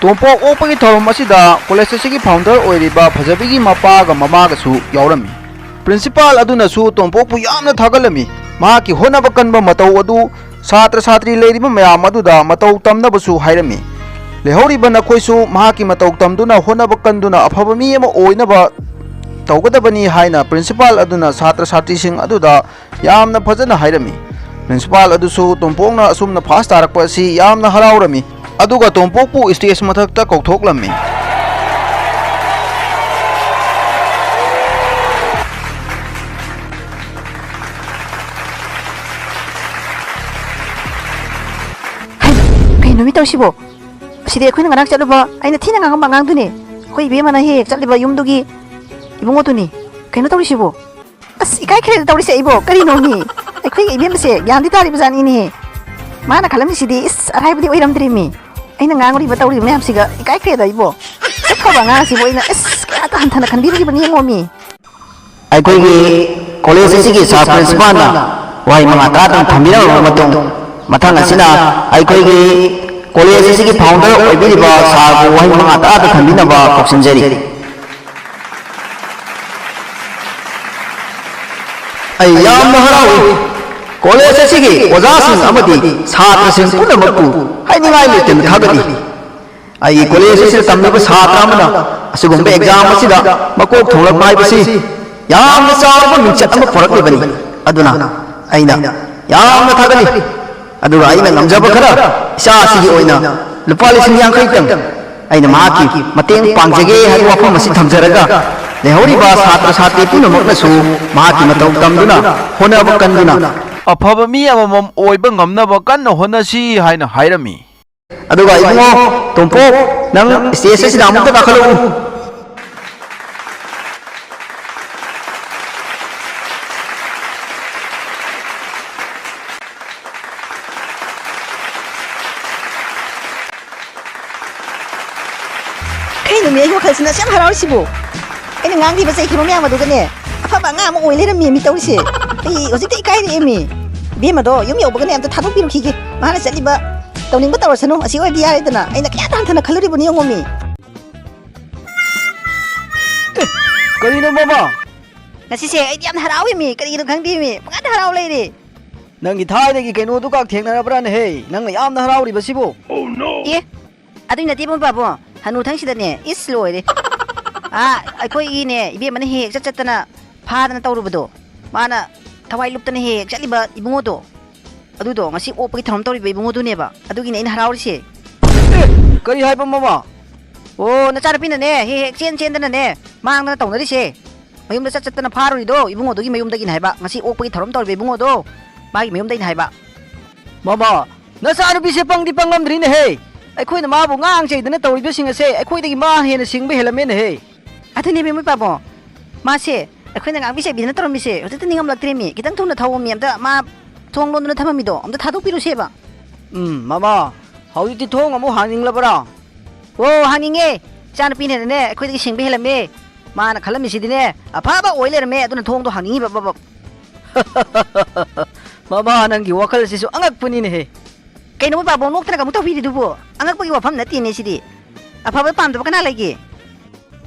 ꯇꯣꯝꯄꯣꯛ ꯑꯣꯛꯄꯒꯤ ꯊꯧꯔꯝ ꯑꯁꯤꯗ ꯀꯣꯂꯦꯖ ꯑꯁꯤꯒꯤ ꯐꯥꯎꯟꯗꯔ ꯑꯣꯏꯔꯤꯕ ꯐꯖꯕꯤꯒꯤ ꯃꯄꯥꯒ ꯃꯃꯥꯒꯁꯨ ꯌꯥꯎꯔꯝꯃꯤ꯫ ꯄ꯭ꯔꯤꯟꯁꯤꯄꯥꯜ ꯑꯗꯨꯅꯁꯨ ꯇꯣꯝꯄꯣꯛꯄꯨ ꯌꯥꯝꯅ ꯊꯥꯒꯠꯂꯝꯃꯤ꯫ ꯃꯍꯥꯛꯀꯤ ꯍꯣꯠꯅꯕ ꯀꯟꯕ ꯃꯇꯧ ꯑꯗꯨ ꯁꯥꯇ꯭ꯔ ꯁꯥꯇ꯭ꯔꯤ ꯂꯩꯔꯤꯕ ꯃꯌꯥꯝ ꯑꯗꯨꯗ ꯃꯇꯧ ꯇꯝꯅꯕꯁꯨ ꯍꯥꯏꯔꯝꯃꯤ꯫ ꯂꯩꯍꯧꯔꯤꯕ ꯅꯈꯣꯏꯁꯨ ꯃꯍꯥꯛꯀꯤ ꯃꯇꯧ ꯇꯝꯗꯨꯅ ꯍꯣꯠꯅꯕ ꯀꯟꯗꯨꯅ ꯑꯐꯕ ꯃꯤ ꯑꯃ ꯑꯣꯏꯅꯕ ꯇꯧꯒꯗꯕꯅꯤ ꯍꯥꯏꯅ ꯄ꯭ꯔꯤꯟꯁꯤꯄꯥꯜ ꯑꯗꯨꯅ ꯁꯥꯇ꯭ꯔ ꯁꯥꯇ꯭ꯔꯤꯁꯤꯡ ꯑꯗꯨꯗ ꯌꯥꯝꯅ ꯐꯖꯅ ꯍꯥꯏꯔꯝꯃꯤ꯫ ꯄ꯭ꯔꯤꯟꯁꯤꯄꯥꯜ ꯑꯗꯨꯁꯨ ꯇꯣꯝꯄꯣꯛꯅ ꯑꯁꯨꯝꯅ ꯐꯥꯁ ꯇꯥꯔꯛꯄ ꯑꯁꯤ ꯌꯥꯝꯅ ꯍꯔꯥꯎꯔꯝꯃꯤ꯫ ꯑꯗꯨꯒ ꯇꯣꯝꯄꯣꯛꯄꯨ ꯁ꯭ꯇꯦꯖ ꯃꯊꯛꯇ ꯀꯧꯊꯣꯛꯂꯝꯃꯤ꯫ ꯇꯧꯔꯤꯁꯤꯕꯣ? ꯁꯤꯗꯤ ꯑꯩꯈꯣꯏꯅ ꯉꯔꯥꯡ ꯆꯠꯂꯨꯕ, ꯑꯩꯅ ꯊꯤꯅ ꯉꯥꯡꯉꯝꯕ ꯑꯉꯥꯡꯗꯨꯅꯤ꯫ ꯑꯩꯈꯣꯏ ꯏꯕꯦꯝꯃꯅ ꯍꯦꯛ ꯍꯦꯛ ꯆꯠꯂꯤꯕ ꯌꯨꯝꯗꯨꯒꯤ ꯏꯕꯨꯡꯉꯣꯗꯨꯅꯤ꯫ ꯀꯩꯅꯣ ꯇꯧꯔꯤꯁꯤꯕꯣ? ꯑꯁ, ꯏꯀꯥꯏꯈ꯭ꯔꯦꯗ ꯇꯧꯔꯤꯁꯦ ꯑꯩꯕꯣ꯫ ꯀꯔꯤꯅꯣꯃꯤ? ꯑꯩꯈꯣꯏꯒꯤ ꯏꯕꯦꯝꯃꯁꯦ ꯒ꯭ꯌꯥꯟꯗꯤ ꯇꯥꯔꯤꯕ ꯖꯥꯠꯅꯤꯅꯦꯍꯦ꯫ ꯃꯥꯅ ꯈꯜꯂꯝꯃꯤꯁꯤꯗꯤ, ꯏꯁ, ꯑꯔꯥꯏꯕꯗꯤ ꯑꯣꯏꯔꯝꯗ꯭ꯔꯦꯃꯤ꯫ ꯑꯩꯅ ꯉꯥꯡꯉꯨꯔꯤꯕ ꯇꯧꯔꯤꯕ ꯃꯌꯥꯝꯁꯤꯒ ꯏꯀꯥꯏꯈ꯭ꯔꯦꯗ ꯑꯩꯕꯣ꯫ ꯑꯁꯨꯛ ꯐꯕ ꯑꯉꯥꯡ ꯑꯁꯤꯕꯨ ꯑꯩꯅ, ꯏꯁ, ꯀꯌꯥꯗ ꯍꯟꯊꯅ ꯈꯟꯕꯤꯔꯤꯕꯅꯤ ꯌꯦꯡꯉꯣꯃꯤ꯫ ꯑꯩꯈꯣꯏꯒꯤ ꯀꯣꯂꯦꯖ ꯑꯁꯤꯒꯤ ꯁꯥꯔ ꯄ꯭ꯔꯤꯟꯁꯤꯄꯥꯜꯅ ꯋꯥꯍꯩ ꯃꯉꯥ ꯇꯔꯥꯇꯪ ꯊꯝꯕꯤꯔꯕ ꯃꯇꯨꯡ, ꯃꯊꯪ ꯑꯁꯤꯅ ꯑꯩꯈꯣꯏꯒꯤ ꯀꯣꯂꯦꯖ ꯑꯁꯤꯒꯤ ꯐꯥꯎꯟꯗꯔ ꯑꯣꯏꯕꯤꯔꯤꯕ ꯁꯥꯔꯕꯨ ꯋꯥꯍꯩ ꯃꯉꯥ ꯇꯔꯥꯇꯪ ꯊꯝꯕꯤꯅꯕ ꯀꯧꯁꯤꯟꯖꯔꯤ꯫ ꯑꯩ ꯌꯥꯝꯅ ꯍꯔꯥꯎꯏ꯫ ꯀꯣꯂꯦꯖ ꯑꯁꯤꯒꯤ ꯑꯣꯖꯥꯁꯤꯡ ꯑꯃꯗꯤ ꯁꯥꯇ꯭ꯔꯁꯤꯡ ꯄꯨꯝꯅꯃꯛꯄꯨ ꯍꯥꯏꯅꯤꯡꯉꯥꯏ ꯂꯩꯇꯅ ꯊꯥꯒꯠꯂꯤ꯫ ꯑꯩꯒꯤ ꯀꯣꯂꯦꯖ ꯑꯁꯤꯗ ꯇꯝꯂꯤꯕ ꯁꯥꯇ꯭ꯔ ꯑꯃꯅ ꯑꯁꯤꯒꯨꯝꯕ ꯑꯦꯛꯖꯥꯝ ꯑꯁꯤꯗ ꯃꯀꯣꯛ ꯊꯣꯡꯂꯛꯄ ꯍꯥꯏꯕꯁꯤ ꯌꯥꯝꯅ ꯆꯥꯎꯔꯕ ꯃꯤꯡꯆꯠ ꯑꯃ ꯄꯨꯔꯛꯂꯤꯕꯅꯤ꯫ ꯑꯗꯨꯅ ꯑꯩꯅ ꯌꯥꯝꯅ ꯊꯥꯒꯠꯂꯤ꯫ ꯑꯗꯨꯒ ꯑꯩꯅ ꯉꯝꯖꯕ ꯈꯔ ꯏꯆꯥ ꯑꯁꯤꯒꯤ ꯑꯣꯏꯅ ꯂꯨꯄꯥ ꯂꯤꯁꯤꯡ ꯌꯥꯡꯈꯩꯇꯪ ꯑꯩꯅ ꯃꯍꯥꯛꯀꯤ ꯃꯇꯦꯡ ꯄꯥꯡꯖꯒꯦ ꯍꯥꯏꯕ ꯋꯥꯐꯝ ꯑꯁꯤ ꯊꯝꯖꯔꯒ, ꯂꯩꯍꯧꯔꯤꯕ ꯁꯥꯇ꯭ꯔ ꯁꯥꯇ꯭ꯔꯤ ꯄꯨꯝꯅꯃꯛꯅꯁꯨ ꯃꯍꯥꯛꯀꯤ ꯃꯇꯧ ꯇꯝꯗꯨꯅ ꯍꯣꯠꯅꯕ ꯀꯟꯗꯨꯅ ꯑꯐꯕ ꯃꯤ ꯑꯃꯃꯝ ꯑꯣꯏꯕ ꯉꯝꯅꯕ ꯀꯟꯅ ꯍꯣꯠꯅꯁꯤ ꯍꯥꯏꯅ ꯍꯥꯏꯔꯝꯃꯤ꯫ ꯑꯗꯨꯒ ꯏꯕꯨꯡꯉꯣ ꯇꯣꯝꯄꯣꯛ, ꯅꯪ ꯁ꯭ꯇꯦꯖ ꯑꯁꯤꯗ ꯑꯃꯨꯛꯇ ꯀꯥꯈꯠꯂꯛꯎ꯫ ꯀꯩꯅꯣꯅꯦ, ꯑꯩ ꯋꯥꯈꯜꯁꯤꯅ ꯑꯁꯨꯛ ꯌꯥꯝ ꯍꯔꯥꯎꯔꯤꯁꯤꯕꯨ? ꯑꯩꯅ ꯉꯥꯡꯈꯤꯕ ꯆꯩꯈꯤꯕ ꯃꯌꯥꯝ ꯑꯗꯨꯒꯅꯦ, ꯑꯐꯕ ꯑꯉꯥꯡ ꯑꯃ ꯑꯣꯏ ꯂꯩꯔꯝꯃꯦ ꯃꯤ ꯇꯧꯔꯤꯁꯦ꯫ ꯑꯩ ꯍꯧꯖꯤꯛꯇ ꯏꯀꯥꯏꯔꯛꯑꯦꯃꯤ꯫ ꯏꯕꯦꯝꯃꯗꯣ ꯌꯨꯝ ꯌꯧꯕꯒꯅꯦ ꯑꯝꯇ ꯊꯥꯗꯣꯛꯄꯤꯔꯨꯈꯤꯒꯦ꯫ ꯃꯥꯅ ꯆꯠꯂꯤꯕ ꯇꯧꯅꯤꯡꯕ ꯇꯧꯔꯁꯅꯨ, ꯑꯁꯤ ꯑꯣꯏꯔꯗꯤ ꯌꯥꯔꯦꯗꯅ꯫ ꯑꯩꯅ ꯀꯌꯥ ꯍꯟꯊꯅ ꯈꯜꯂꯨꯔꯤꯕꯅꯤ ꯌꯦꯡꯉꯣꯃꯤ꯫ ꯑꯦ, ꯀꯔꯤꯅꯣ ꯃꯃꯥ? ꯉꯁꯤꯁꯦ ꯑꯩꯗꯤ ꯌꯥꯝꯅ ꯍꯔꯥꯎꯋꯦꯃꯤ, ꯀꯔꯤꯒꯤꯅꯣ ꯈꯪꯗꯦꯃꯤ, ꯄꯪꯍꯥꯗ ꯍꯔꯥꯎ ꯂꯩꯔꯦ꯫ ꯅꯪꯒꯤ ꯊꯥꯏꯅꯒꯤ ꯀꯩꯅꯣꯗꯨꯒ ꯊꯦꯡꯅꯔꯕ꯭ꯔꯥꯅꯦꯍꯦ? ꯅꯪꯅ ꯌꯥꯝꯅ ꯍꯔꯥꯎꯔꯤꯕꯁꯤꯕꯨ? ꯑꯦ, ꯑꯗꯨꯏ ꯅꯠꯇꯦ ꯏꯕꯨꯡ ꯄꯥꯕꯨꯡ, ꯍꯅꯨꯊꯪꯁꯤꯗꯅꯦ, ꯏꯁ, ꯂꯣꯏꯔꯦ꯫ ꯑꯥ, ꯑꯩꯈꯣꯏꯒꯤꯅꯦ, ꯏꯕꯦꯝꯃꯅ ꯍꯦꯛ ꯍꯦꯛ ꯆꯠ ꯆꯠꯇꯅ ꯐꯥꯗꯅ ꯇꯧꯔꯨꯕꯗꯣ, ꯃꯥꯅ ꯊꯋꯥꯏ ꯂꯨꯞꯇꯅ ꯍꯦꯛ ꯍꯦꯛ ꯆꯠꯂꯤꯕ ꯏꯕꯨꯡꯉꯣꯗꯣ, ꯑꯗꯨꯗꯣ ꯉꯁꯤ ꯑꯣꯛꯄꯒꯤ ꯊꯧꯔꯝ ꯇꯧꯔꯤꯕ ꯏꯕꯨꯡꯉꯣꯗꯨꯅꯦꯕ꯫ ꯑꯗꯨꯒꯤꯅꯦ ꯑꯩꯅ ꯍꯔꯥꯎꯔꯤꯁꯦ꯫ ꯑꯦ, ꯀꯔꯤ ꯍꯥꯏꯕ ꯃꯃꯥ? ꯑꯣ, ꯅꯆꯥꯅꯨꯄꯤꯅꯅꯦ ꯍꯦꯛ ꯍꯦꯛ ꯆꯦꯟ ꯆꯦꯟꯗꯅꯅꯦ ꯃꯥꯡꯗꯅ ꯇꯧꯅꯔꯤꯁꯦ꯫ ꯃꯌꯨꯝꯗ ꯆꯠ ꯆꯠꯇꯅ ꯐꯥꯔꯨꯔꯤꯗꯣ ꯏꯕꯨꯡꯉꯣꯗꯨꯒꯤ ꯃꯌꯨꯝꯗꯒꯤꯅꯦ ꯍꯥꯏꯕ꯫ ꯉꯁꯤ ꯑꯣꯛꯄꯒꯤ ꯊꯧꯔꯝ ꯇꯧꯔꯤꯕ ꯏꯕꯨꯡꯉꯣꯗꯣ, ꯃꯥꯒꯤ ꯃꯌꯨꯝꯗꯒꯤꯅꯦ ꯍꯥꯏꯕ꯫ ꯃꯃꯥ, ꯅꯆꯥꯅꯨꯄꯤꯁꯦ ꯄꯪꯗꯤ ꯄꯪꯂꯝꯗ꯭ꯔꯤꯅꯦꯍꯦ꯫ ꯑꯩꯈꯣꯏꯅ ꯃꯥꯕꯨ ꯉꯥꯡ ꯆꯩꯗꯅ ꯇꯧꯔꯤꯕꯁꯤꯡ ꯑꯁꯦ ꯑꯩꯈꯣꯏꯗꯒꯤ ꯃꯥ ꯍꯦꯟꯅ ꯁꯤꯡꯕ ꯍꯦꯜꯂꯝꯃꯦꯅꯦꯍꯦ꯫ ꯑꯗꯨꯅꯦꯃꯤ, ꯃꯣꯏ ꯄꯥꯕꯨꯡ꯫ ꯃꯥꯁꯦ ꯑꯩꯈꯣꯏꯅ ꯉꯥꯡꯕꯤ ꯆꯩꯕꯤꯗꯅ ꯇꯧꯔꯝꯃꯤꯁꯦ ꯍꯧꯖꯤꯛꯇ ꯅꯤꯡꯉꯝꯂꯛꯇ꯭ꯔꯦꯃꯤ꯫ ꯈꯤꯇꯪ ꯊꯨꯅ ꯊꯧꯑꯣꯃꯤ, ꯑꯝꯇ ꯃꯥ ꯊꯣꯡ ꯂꯣꯟꯗꯨꯅ ꯊꯝꯃꯝꯃꯤꯗꯣ ꯑꯝꯇ ꯊꯥꯗꯣꯛꯄꯤꯔꯨꯁꯦꯕ꯫ ꯎꯝ, ꯃꯃꯥ, ꯍꯧꯖꯤꯛꯇꯤ ꯊꯣꯡ ꯑꯃꯨꯛ ꯍꯥꯡꯅꯤꯡꯂꯕꯔꯥ? ꯑꯣ, ꯍꯥꯡꯅꯤꯡꯉꯦ꯫ ꯏꯆꯥꯅꯨꯄꯤꯅꯅꯦ ꯑꯩꯈꯣꯏꯗꯒꯤ ꯁꯤꯡꯕ ꯍꯦꯜꯂꯝꯃꯦ꯫ ꯃꯥꯅ ꯈꯜꯂꯝꯃꯤꯁꯤꯗꯤꯅꯦ ꯑꯐꯕ ꯑꯣꯏ ꯂꯩꯔꯝꯃꯦ, ꯑꯗꯨꯅ ꯊꯣꯡꯗꯣ ꯍꯥꯡꯅꯤꯡꯉꯤꯕ ꯕꯕ꯫ ꯃꯃꯥ, ꯅꯪꯒꯤ ꯋꯥꯈꯜꯁꯤꯁꯨ ꯑꯉꯛꯄꯅꯤꯅꯦꯍꯦ꯫ ꯀꯩꯅꯣ ꯃꯣꯏ ꯄꯥꯕꯨꯡ ꯅꯣꯛꯇꯅꯒ ꯑꯃꯨꯛ ꯇꯧꯕꯤꯔꯤꯗꯨꯕꯨ? ꯑꯉꯛꯄꯒꯤ ꯋꯥꯐꯝ ꯅꯠꯇꯦꯅꯦ ꯁꯤꯗꯤ꯫ ꯑꯐꯕ ꯄꯥꯝꯗꯕ ꯀꯅꯥ ꯂꯩꯒꯦ?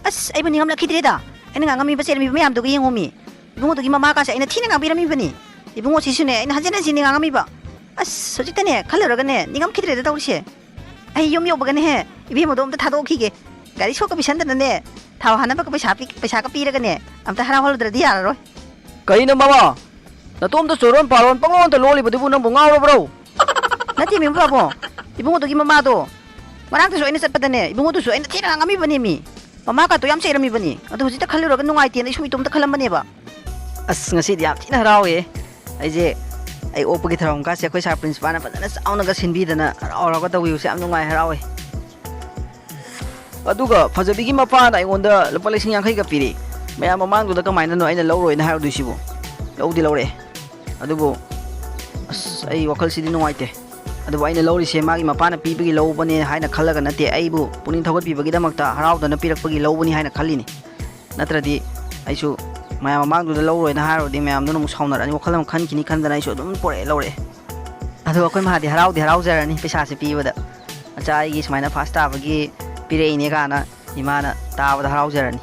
ꯑꯁ, ꯑꯩꯕꯨ ꯅꯤꯡꯉꯝꯂꯛꯈꯤꯗ꯭ꯔꯦꯗ꯫ ꯑꯩꯅ ꯉꯥꯡꯉꯝꯃꯤꯕ ꯆꯩꯔꯝꯃꯤꯕ ꯃꯌꯥꯝꯗꯨꯒ ꯌꯦꯡꯉꯣꯃꯤ꯫ ꯏꯕꯨꯡꯉꯣꯗꯨꯒꯤ ꯃꯃꯥꯀꯥꯁꯦ ꯑꯩꯅ ꯊꯤꯅ ꯉꯥꯡꯕꯤꯔꯝꯃꯤꯕꯅꯤ꯫ ꯏꯕꯨꯡꯉꯣꯁꯤꯁꯨꯅꯦ ꯑꯩꯅ ꯍꯟꯖꯤꯟ ꯍꯟꯖꯤꯟꯅ ꯉꯥꯡꯉꯝꯃꯤꯕ꯫ ꯑꯁ, ꯍꯧꯖꯤꯛꯇꯅꯦ ꯈꯜꯂꯨꯔꯒꯅꯦ ꯅꯤꯡꯉꯝꯈꯤꯗ꯭ꯔꯦꯗ ꯇꯧꯔꯤꯁꯦ꯫ ꯑꯩ ꯌꯨꯝ ꯌꯧꯕꯒꯅꯦꯍꯦ ꯏꯕꯦꯝꯃꯗꯣ ꯑꯝꯇ ꯊꯥꯗꯣꯛꯈꯤꯒꯦ꯫ ꯒꯥꯔꯤ ꯁꯣꯛꯀ ꯄꯤꯁꯟꯗꯅꯅꯦ, ꯊꯥꯎ ꯍꯥꯟꯅꯕꯒ ꯄꯩꯁꯥ ꯄꯤ-, ꯄꯩꯁꯥꯒ ꯄꯤꯔꯒꯅꯦ ꯑꯝꯇ ꯍꯔꯥꯎꯍꯜꯂꯨꯗ꯭ꯔꯗꯤ ꯌꯥꯔꯔꯣꯏ꯫ ꯀꯩꯅꯣ ꯃꯃꯥ? ꯅꯇꯣꯝꯇ ꯆꯣꯔꯣꯟ ꯄꯥꯔꯣꯟ ꯄꯪꯂꯣꯟꯗ ꯂꯣꯜꯂꯤꯕꯗꯨꯕꯨ ꯅꯪꯕꯨ ꯉꯥꯎꯔꯕ꯭ꯔꯣ? ꯅꯠꯇꯦꯃꯤ ꯄꯥꯕꯨꯡ, ꯏꯕꯨꯡꯉꯣꯗꯨꯒꯤ ꯃꯃꯥꯗꯣ ꯉꯔꯥꯡꯗꯁꯨ ꯑꯩꯅ ꯆꯠꯄꯗꯅꯦ ꯏꯕꯨꯡꯉꯣꯗꯨꯁꯨ ꯑꯩꯅ ꯊꯤꯅ ꯉꯥꯡꯉꯝꯃꯤꯕꯅꯦꯃꯤ꯫ ꯃꯃꯥ ꯀꯥꯇꯣ ꯌꯥꯝ ꯆꯩꯔꯝꯃꯤꯕꯅꯤ꯫ ꯑꯗꯣ ꯍꯧꯖꯤꯛꯇ ꯈꯜꯂꯨꯔꯒ ꯅꯨꯡꯉꯥꯏꯇꯦꯅ ꯑꯩꯁꯨ ꯏꯇꯣꯝꯇ ꯈꯜꯂꯝꯕꯅꯦꯕ꯫ ꯑꯁ, ꯉꯁꯤꯗꯤ ꯌꯥꯝ ꯊꯤꯅ ꯍꯔꯥꯎꯋꯦ꯫ ꯑꯩꯁꯦ, ꯑꯩ ꯑꯣꯛꯄꯒꯤ ꯊꯧꯔꯝ ꯀꯥꯁꯦ ꯑꯩꯈꯣꯏ ꯁꯥꯔ ꯄ꯭ꯔꯤꯟꯁꯤꯄꯥꯜꯅ ꯐꯖꯅ ꯆꯥꯎꯅꯒ ꯁꯤꯟꯕꯤꯗꯅ ꯍꯔꯥꯎ ꯍꯔꯥꯎꯒ ꯇꯧꯕꯤꯕꯁꯦ ꯌꯥꯝ ꯅꯨꯡꯉꯥꯏ, ꯍꯔꯥꯎꯋꯦ꯫ ꯑꯗꯨꯒ ꯐꯖꯕꯤꯒꯤ ꯃꯄꯥꯅ ꯑꯩꯉꯣꯟꯗ ꯂꯨꯄꯥ ꯂꯤꯁꯤꯡ ꯌꯥꯡꯈꯩꯒ ꯄꯤꯔꯤ꯫ ꯃꯌꯥꯝ ꯃꯃꯥꯡꯗꯨꯗ ꯀꯃꯥꯏꯅꯅꯣ ꯑꯩꯅ ꯂꯧꯔꯣꯏꯅ ꯍꯥꯏꯔꯨꯗꯣꯏꯁꯤꯕꯨ? ꯂꯧꯗꯤ ꯂꯧꯔꯛꯑꯦ꯫ ꯑꯗꯨꯕꯨ ꯑꯁ, ꯑꯩ ꯋꯥꯈꯜꯁꯤꯗꯤ ꯅꯨꯡꯉꯥꯏꯇꯦ꯫ ꯑꯗꯨꯕꯨ ꯑꯩꯅ ꯂꯧꯔꯤꯁꯦ ꯃꯥꯒꯤ ꯃꯄꯥꯅ ꯄꯤꯕꯒꯤ ꯂꯧꯕꯅꯦ ꯍꯥꯏꯅ ꯈꯜꯂꯒ ꯅꯠꯇꯦ, ꯑꯩꯕꯨ ꯄꯨꯛꯅꯤꯡ ꯊꯧꯒꯠꯄꯤꯕꯒꯤꯗꯃꯛꯇ ꯍꯔꯥꯎꯗꯅ ꯄꯤꯔꯛꯄꯒꯤ ꯂꯧꯕꯅꯤ ꯍꯥꯏꯅ ꯈꯜꯂꯤꯅꯤ꯫ ꯅꯠꯇ꯭ꯔꯗꯤ ꯑꯩꯁꯨ ꯃꯌꯥꯝ ꯃꯃꯥꯡꯗꯨꯗ ꯂꯧꯔꯣꯏꯅ ꯍꯥꯏꯔꯨꯔꯗꯤ ꯃꯌꯥꯝꯗꯨꯅ ꯑꯃꯨꯛ ꯁꯥꯎꯅꯔꯛꯑꯅꯤ, ꯋꯥꯈꯜ ꯑꯃ ꯈꯟꯈꯤꯅꯤ ꯈꯟꯗꯅ ꯑꯩꯁꯨ ꯑꯗꯨꯝ ꯄꯣꯔꯛꯑꯦ, ꯂꯧꯔꯛꯑꯦ꯫ ꯑꯗꯣ ꯑꯩꯈꯣꯏ ꯃꯥꯗꯤ ꯍꯔꯥꯎꯗꯤ ꯍꯔꯥꯎꯖꯔꯅꯤ ꯄꯩꯁꯥꯁꯦ ꯄꯤꯕꯗ꯫ ꯃꯆꯥ ꯑꯩꯒꯤ ꯁꯨꯃꯥꯏꯅ ꯐꯥꯔꯁ ꯇꯥꯕꯒꯤ ꯄꯤꯔꯛꯏꯅꯦ ꯀꯥꯏꯅ ꯏꯃꯥꯅ ꯇꯥꯕꯗ ꯍꯔꯥꯎꯖꯔꯅꯤ꯫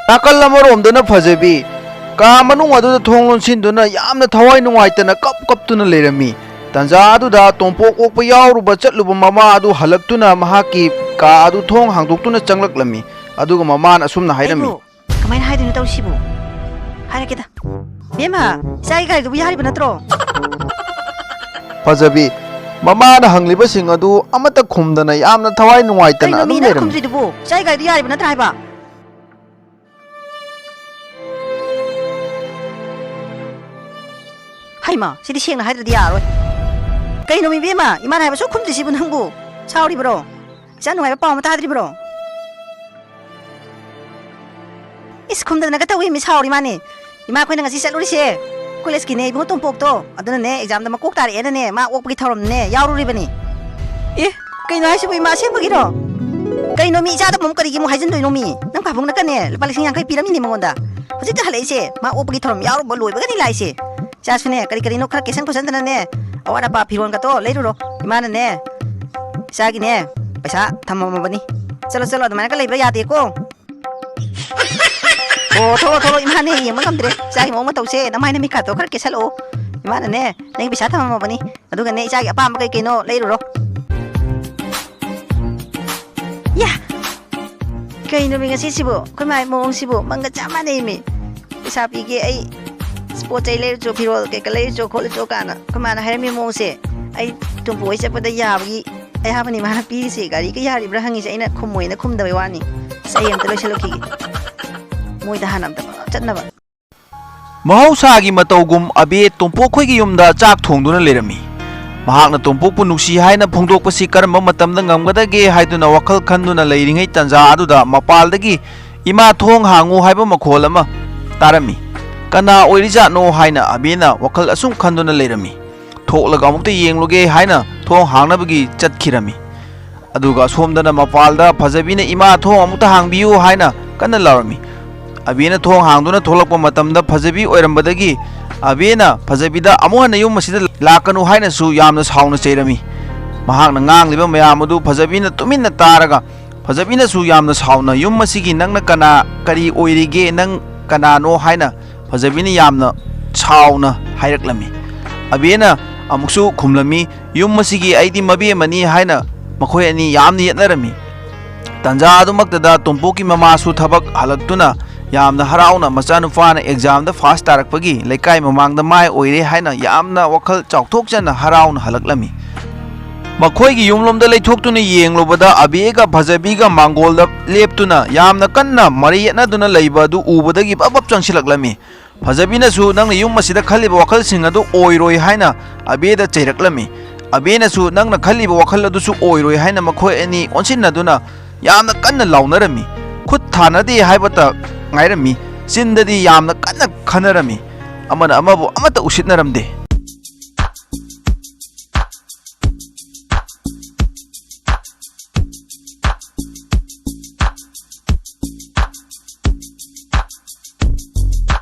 ꯅꯥꯀꯜ ꯑꯃꯔꯣꯝꯗꯅ ꯐꯖꯕꯤ ꯀꯥ ꯃꯅꯨꯡ ꯑꯗꯨꯗ ꯊꯣꯡ ꯂꯣꯟꯁꯤꯟꯗꯨꯅ ꯌꯥꯝꯅ ꯊꯋꯥꯏ ꯅꯨꯡꯉꯥꯏꯇꯅ ꯀꯞ ꯀꯞꯇꯨꯅ ꯂꯩꯔꯝꯃꯤ꯫ ꯇꯟꯖꯥ ꯑꯗꯨꯗ ꯇꯣꯝꯄꯣꯛ ꯑꯣꯛꯄ ꯌꯥꯎꯔꯨꯕ ꯆꯠꯂꯨꯕ ꯃꯃꯥ ꯑꯗꯨ ꯍꯜꯂꯛꯇꯨꯅ ꯃꯍꯥꯛꯀꯤ ꯀꯥ ꯑꯗꯨ ꯊꯣꯡ ꯍꯥꯡꯗꯣꯛꯇꯨꯅ ꯆꯪꯂꯛꯂꯝꯃꯤ꯫ ꯑꯗꯨꯒ ꯃꯃꯥꯅ ꯑꯁꯨꯝꯅ ꯍꯥꯏꯔꯝꯃꯤ꯫ ꯑꯩꯕꯨ ꯀꯃꯥꯏꯅ ꯍꯥꯏꯗꯣꯏꯅꯣ ꯇꯧꯔꯤꯁꯤꯕꯨ? ꯍꯥꯏꯔꯛꯀꯦꯗ꯫ ꯕꯦꯝꯃ, ꯏꯆꯥꯒꯤ ꯒꯥꯔꯤꯗꯨꯕꯨ ꯌꯥꯔꯤꯕ ꯅꯠꯇ꯭ꯔꯣ? ꯐꯖꯕꯤ, ꯃꯃꯥꯅ ꯍꯪꯂꯤꯕꯁꯤꯡ ꯑꯗꯨ ꯑꯃꯠꯇ ꯈꯨꯝꯗꯅ ꯌꯥꯝꯅ ꯊꯋꯥꯏ ꯅꯨꯡꯉꯥꯏꯇꯅ ꯀꯩꯅꯣ ꯑꯗꯨꯝ ꯃꯤ ꯅꯪ ꯂꯩꯔꯝꯃꯤ꯫ ꯈꯨꯝꯗ꯭ꯔꯤꯗꯨꯕꯨ? ꯏꯆꯥꯒꯤ ꯒꯥꯔꯤꯗꯨ ꯌꯥꯔꯤꯕ ꯅꯠꯇ꯭ꯔꯥ ꯍꯥꯏꯕ? ꯍꯩꯃꯥ, ꯁꯤꯗꯤ ꯁꯦꯡꯅ ꯍꯥꯏꯗ꯭ꯔꯗꯤ ꯌꯥꯔꯔꯣꯏ꯫ ꯀꯩꯅꯣ ꯏꯕꯦꯝꯃ, ꯏꯃꯥꯅ ꯍꯥꯏꯕ ꯁꯨꯛ ꯈꯨꯝꯗ꯭ꯔꯤꯁꯤꯕꯨ ꯅꯪꯕꯨ? ꯁꯥꯎꯔꯤꯕ꯭ꯔꯣ? ꯏꯆꯥ ꯅꯨꯡꯉꯥꯏꯕ ꯄꯥꯎ ꯑꯃ ꯇꯥꯗ꯭ꯔꯤꯕ꯭ꯔꯣ? ꯏꯁ, ꯈꯨꯝꯗꯗꯅꯒ ꯇꯧꯏ ꯃꯤ, ꯁꯥꯎꯔꯤ ꯃꯥꯅꯤ꯫ ꯏꯃꯥ, ꯑꯩꯈꯣꯏꯅ ꯉꯁꯤ ꯆꯠꯂꯨꯔꯤꯁꯦ ꯀꯣꯂꯦꯖꯀꯤꯅꯦ ꯏꯕꯨꯡꯉꯣ ꯇꯣꯝꯄꯣꯛꯇꯣ, ꯑꯗꯨꯅꯅꯦ ꯑꯦꯛꯖꯥꯝꯗ ꯃꯀꯣꯛ ꯇꯥꯔꯛꯑꯦꯅꯅꯦ ꯃꯥ ꯑꯣꯛꯄꯒꯤ ꯊꯧꯔꯝꯅꯦ ꯌꯥꯎꯔꯨꯔꯤꯕꯅꯤ꯫ ꯑꯦ, ꯀꯩꯅꯣ ꯍꯥꯏꯁꯤꯕꯨ ꯏꯃꯥ, ꯑꯁꯦꯡꯕꯒꯤꯔꯣ? ꯀꯩꯅꯣ ꯃꯤ, ꯏꯆꯥꯗ ꯑꯃꯨꯛ ꯀꯔꯤꯒꯤ ꯑꯃꯨꯛ ꯍꯥꯏꯖꯤꯟꯗꯣꯏꯅꯣ ꯃꯤ? ꯅꯪ ꯄꯥꯕꯨꯡꯅꯀꯅꯦ ꯂꯨꯄꯥ ꯂꯤꯁꯤꯡ ꯌꯥꯡꯈꯩ ꯄꯤꯔꯝꯃꯤꯅꯦ ꯃꯉꯣꯟꯗ꯫ ꯍꯧꯖꯤꯛꯇ ꯍꯜꯂꯛꯏꯁꯦ ꯃꯥ ꯑꯣꯛꯄꯒꯤ ꯊꯧꯔꯝ ꯌꯥꯎꯔꯨꯕ ꯂꯣꯏꯕꯒꯅꯤ ꯂꯥꯛꯏꯁꯦ꯫ ꯏꯆꯥꯁꯨꯅꯦ ꯀꯔꯤ ꯀꯔꯤꯅꯣ ꯈꯔ ꯀꯦꯁꯟ ꯈꯣꯠꯆꯟꯗꯅꯅꯦ, ꯑꯋꯥꯠ ꯑꯄꯥ ꯐꯤꯔꯣꯟꯒꯇꯣ ꯂꯩꯔꯨꯔꯣ꯫ ꯏꯃꯥꯅꯅꯦ ꯏꯆꯥꯒꯤꯅꯦ ꯄꯩꯁꯥ ꯊꯝꯃꯝꯃꯕꯅꯤ꯫ ꯆꯠꯂꯣ ꯆꯠꯂꯣ, ꯑꯗꯨꯃꯥꯏꯅꯒ ꯂꯩꯕ ꯌꯥꯗꯦꯀꯣ꯫ ꯑꯣ, ꯊꯣꯛꯂꯣ ꯊꯣꯛꯂꯣ, ꯏꯃꯥꯅꯦ ꯌꯦꯡꯕ ꯉꯝꯗ꯭ꯔꯦ ꯏꯆꯥꯒꯤ ꯃꯑꯣꯡ ꯃꯇꯧꯁꯦ꯫ ꯅꯃꯥꯏ ꯅꯃꯤꯠꯀꯥꯇꯣ ꯈꯔ ꯀꯦꯁꯜꯂꯛꯑꯣ꯫ ꯏꯃꯥꯅꯅꯦ ꯅꯪꯒꯤ ꯄꯩꯁꯥ ꯊꯝꯃꯝꯃꯕꯅꯤ, ꯑꯗꯨꯒꯅꯦ ꯏꯆꯥꯒꯤ ꯑꯄꯥꯝꯕ ꯀꯩ ꯀꯩꯅꯣ ꯂꯩꯔꯨꯔꯣ꯫ ꯌꯥ! ꯀꯩꯅꯣꯃꯤ ꯉꯁꯤꯁꯤꯕꯨ? ꯑꯩꯈꯣꯏ ꯃꯥꯒꯤ ꯃꯑꯣꯡꯁꯤꯕꯨ ꯃꯪꯒ ꯆꯞ ꯃꯥꯟꯅꯩꯃꯤ꯫ ꯄꯩꯁꯥ ꯄꯤꯒꯦ ꯑꯩ, ꯄꯣꯠ ꯆꯩ ꯂꯩꯔꯨꯆꯣ, ꯐꯤꯔꯣꯜ ꯀꯩꯀꯥ ꯂꯩꯔꯨꯆꯣ ꯈꯣꯠꯂꯨꯆꯣ ꯀꯥꯏꯅ ꯑꯩꯈꯣꯏ ꯃꯥꯅ ꯍꯥꯏꯔꯝꯃꯤ ꯃꯑꯣꯡꯁꯦ꯫ ꯑꯩ ꯇꯨꯝꯄꯣꯛ ꯍꯣꯏ ꯆꯠꯄꯗ ꯌꯥꯕꯒꯤ ꯑꯌꯥꯕꯅꯤ ꯃꯥꯅ ꯄꯤꯔꯤꯁꯦ꯫ ꯒꯥꯔꯤꯒ ꯌꯥꯔꯤꯕ꯭ꯔꯥ ꯍꯪꯉꯤꯁꯦ, ꯑꯩꯅ ꯈꯨꯝꯃꯣꯏꯅ ꯈꯨꯝꯗꯕꯩ ꯋꯥꯅꯤ꯫ ꯑꯁ, ꯑꯩ ꯑꯝꯇ ꯂꯣꯏꯁꯤꯜꯂꯨꯈꯤꯒꯦ꯫ ꯃꯣꯏꯗ ꯍꯥꯟꯅ ꯑꯝꯇ ꯆꯠꯅꯕ꯫ ꯃꯍꯧꯁꯥꯒꯤ ꯃꯇꯧꯒꯨꯝ ꯑꯕꯦ ꯇꯣꯝꯄꯣꯛꯈꯣꯏꯒꯤ ꯌꯨꯝꯗ ꯆꯥꯛ ꯊꯣꯡꯗꯨꯅ ꯂꯩꯔꯝꯃꯤ꯫ ꯃꯍꯥꯛꯅ ꯇꯣꯝꯄꯣꯛꯄꯨ ꯅꯨꯡꯁꯤ ꯍꯥꯏꯅ ꯐꯣꯡꯗꯣꯛꯄꯁꯤ ꯀꯔꯝꯕ ꯃꯇꯝꯗ ꯉꯝꯒꯗꯒꯦ ꯍꯥꯏꯗꯨꯅ ꯋꯥꯈꯜ ꯈꯟꯗꯨꯅ ꯂꯩꯔꯤꯉꯩ ꯇꯥꯟꯖꯥ ꯑꯗꯨꯗ ꯃꯄꯥꯜꯗꯒꯤ "ꯏꯃꯥ, ꯊꯣꯡ ꯍꯥꯡꯉꯨ" ꯍꯥꯏꯕ ꯃꯈꯣꯜ ꯑꯃ ꯇꯥꯔꯝꯃꯤ꯫ "ꯀꯅꯥ ꯑꯣꯏꯔꯤꯖꯥꯠꯅꯣ?" ꯍꯥꯏꯅ ꯑꯕꯦꯅ ꯋꯥꯈꯜ ꯑꯁꯨꯝ ꯈꯟꯗꯨꯅ ꯂꯩꯔꯝꯃꯤ꯫ "ꯊꯣꯛꯂꯒ ꯑꯃꯨꯛꯇ ꯌꯦꯡꯂꯨꯒꯦ" ꯍꯥꯏꯅ ꯊꯣꯡ ꯍꯥꯡꯅꯕꯒꯤ ꯆꯠꯈꯤꯔꯝꯃꯤ꯫ ꯑꯗꯨꯒ ꯑꯁꯣꯝꯗꯅ ꯃꯄꯥꯜꯗ ꯐꯖꯕꯤꯅ "ꯏꯃꯥ, ꯊꯣꯡ ꯑꯃꯨꯛꯇ ꯍꯥꯡꯕꯤꯌꯨ" ꯍꯥꯏꯅ ꯀꯟꯅ ꯂꯥꯎꯔꯝꯃꯤ꯫ ꯑꯕꯦꯅ ꯊꯣꯡ ꯍꯥꯡꯗꯨꯅ ꯊꯣꯛꯂꯛꯄ ꯃꯇꯝꯗ ꯐꯖꯕꯤ ꯑꯣꯏꯔꯝꯕꯗꯒꯤ ꯑꯕꯦꯅ ꯐꯖꯕꯤꯗ "ꯑꯃꯨꯛ ꯍꯟꯅ ꯌꯨꯝ ꯑꯁꯤꯗ ꯂꯥꯛꯀꯅꯨ" ꯍꯥꯏꯅꯁꯨ ꯌꯥꯝꯅ ꯁꯥꯎꯅ ꯆꯩꯔꯝꯃꯤ꯫ ꯃꯍꯥꯛꯅ ꯉꯥꯡꯂꯤꯕ ꯃꯌꯥꯝ ꯑꯗꯨ ꯐꯖꯕꯤꯅ ꯇꯨꯃꯤꯟꯅ ꯇꯥꯔꯒ ꯐꯖꯕꯤꯅꯁꯨ ꯌꯥꯝꯅ ꯁꯥꯎꯅ "ꯌꯨꯝ ꯑꯁꯤꯒꯤ ꯅꯪꯅ ꯀꯅꯥ, ꯀꯔꯤ ꯑꯣꯏꯔꯤꯒꯦ, ꯅꯪ ꯀꯅꯥꯅꯣ?" ꯍꯥꯏꯅ ꯐꯖꯕꯤꯅ ꯌꯥꯝꯅ ꯁꯥꯎꯅ ꯍꯥꯏꯔꯛꯂꯝꯃꯤ꯫ ꯑꯕꯦꯅ ꯑꯃꯨꯛꯁꯨ ꯈꯨꯝꯂꯝꯃꯤ, "ꯌꯨꯝ ꯑꯁꯤꯒꯤ ꯑꯩꯗꯤ ꯃꯕꯦꯝꯃꯅꯤ" ꯍꯥꯏꯅ ꯃꯈꯣꯏ ꯑꯅꯤ ꯌꯥꯝꯅ ꯌꯦꯠꯅꯔꯝꯃꯤ꯫ ꯇꯥꯟꯖꯥ ꯑꯗꯨꯃꯛꯇꯗ ꯇꯣꯝꯄꯣꯛꯀꯤ ꯃꯃꯥꯁꯨ ꯊꯕꯛ ꯍꯜꯂꯛꯇꯨꯅ ꯌꯥꯝꯅ ꯍꯔꯥꯎꯅ ꯃꯆꯥꯅꯨꯄꯥꯅ ꯑꯦꯛꯖꯥꯝꯗ ꯐꯥꯁ ꯇꯥꯔꯛꯄꯒꯤ ꯂꯩꯀꯥꯏ ꯃꯃꯥꯡꯗ ꯃꯥꯏ ꯑꯣꯏꯔꯦ ꯍꯥꯏꯅ ꯌꯥꯝꯅ ꯋꯥꯈꯜ ꯆꯥꯎꯊꯣꯛꯆꯅ ꯍꯔꯥꯎꯅ ꯍꯜꯂꯛꯂꯝꯃꯤ꯫ ꯃꯈꯣꯏꯒꯤ ꯌꯨꯝꯂꯣꯝꯗ ꯂꯩꯊꯣꯛꯇꯨꯅ ꯌꯦꯡꯂꯨꯕꯗ ꯑꯕꯦꯒ ꯐꯖꯕꯤꯒ ꯃꯥꯡꯒꯣꯜꯗ ꯂꯦꯞꯇꯨꯅ ꯌꯥꯝꯅ ꯀꯟꯅ ꯃꯔꯩ ꯌꯦꯠꯅꯗꯨꯅ ꯂꯩꯕ ꯑꯗꯨ ꯎꯕꯗꯒꯤ ꯕꯞ ꯕꯞ ꯆꯪꯁꯤꯜꯂꯛꯂꯝꯃꯤ꯫ ꯐꯖꯕꯤꯅꯁꯨ ꯅꯪꯅ ꯌꯨꯝ ꯑꯁꯤꯗ ꯈꯜꯂꯤꯕ ꯋꯥꯈꯜꯁꯤꯡ ꯑꯗꯨ ꯑꯣꯏꯔꯣꯏ ꯍꯥꯏꯅ ꯑꯕꯦꯗ ꯆꯩꯔꯛꯂꯝꯃꯤ꯫ ꯑꯕꯦꯅꯁꯨ ꯅꯪꯅ ꯈꯜꯂꯤꯕ ꯋꯥꯈꯜ ꯑꯗꯨꯁꯨ ꯑꯣꯏꯔꯣꯏ ꯍꯥꯏꯅ ꯃꯈꯣꯏ ꯑꯅꯤ ꯑꯣꯟꯁꯤꯟꯅꯗꯨꯅ ꯌꯥꯝꯅ ꯀꯟꯅ ꯂꯥꯎꯅꯔꯝꯃꯤ꯫ ꯈꯨꯠ ꯊꯥꯅꯗꯦ ꯍꯥꯏꯕꯇ ꯉꯥꯏꯔꯝꯃꯤ, ꯆꯤꯟꯗꯗꯤ ꯌꯥꯝꯅ ꯀꯟꯅ ꯈꯟꯅꯔꯝꯃꯤ꯫ ꯑꯃꯅ ꯑꯃꯕꯨ ꯑꯃꯠꯇ ꯎꯁꯤꯠꯅꯔꯝꯗꯦ꯫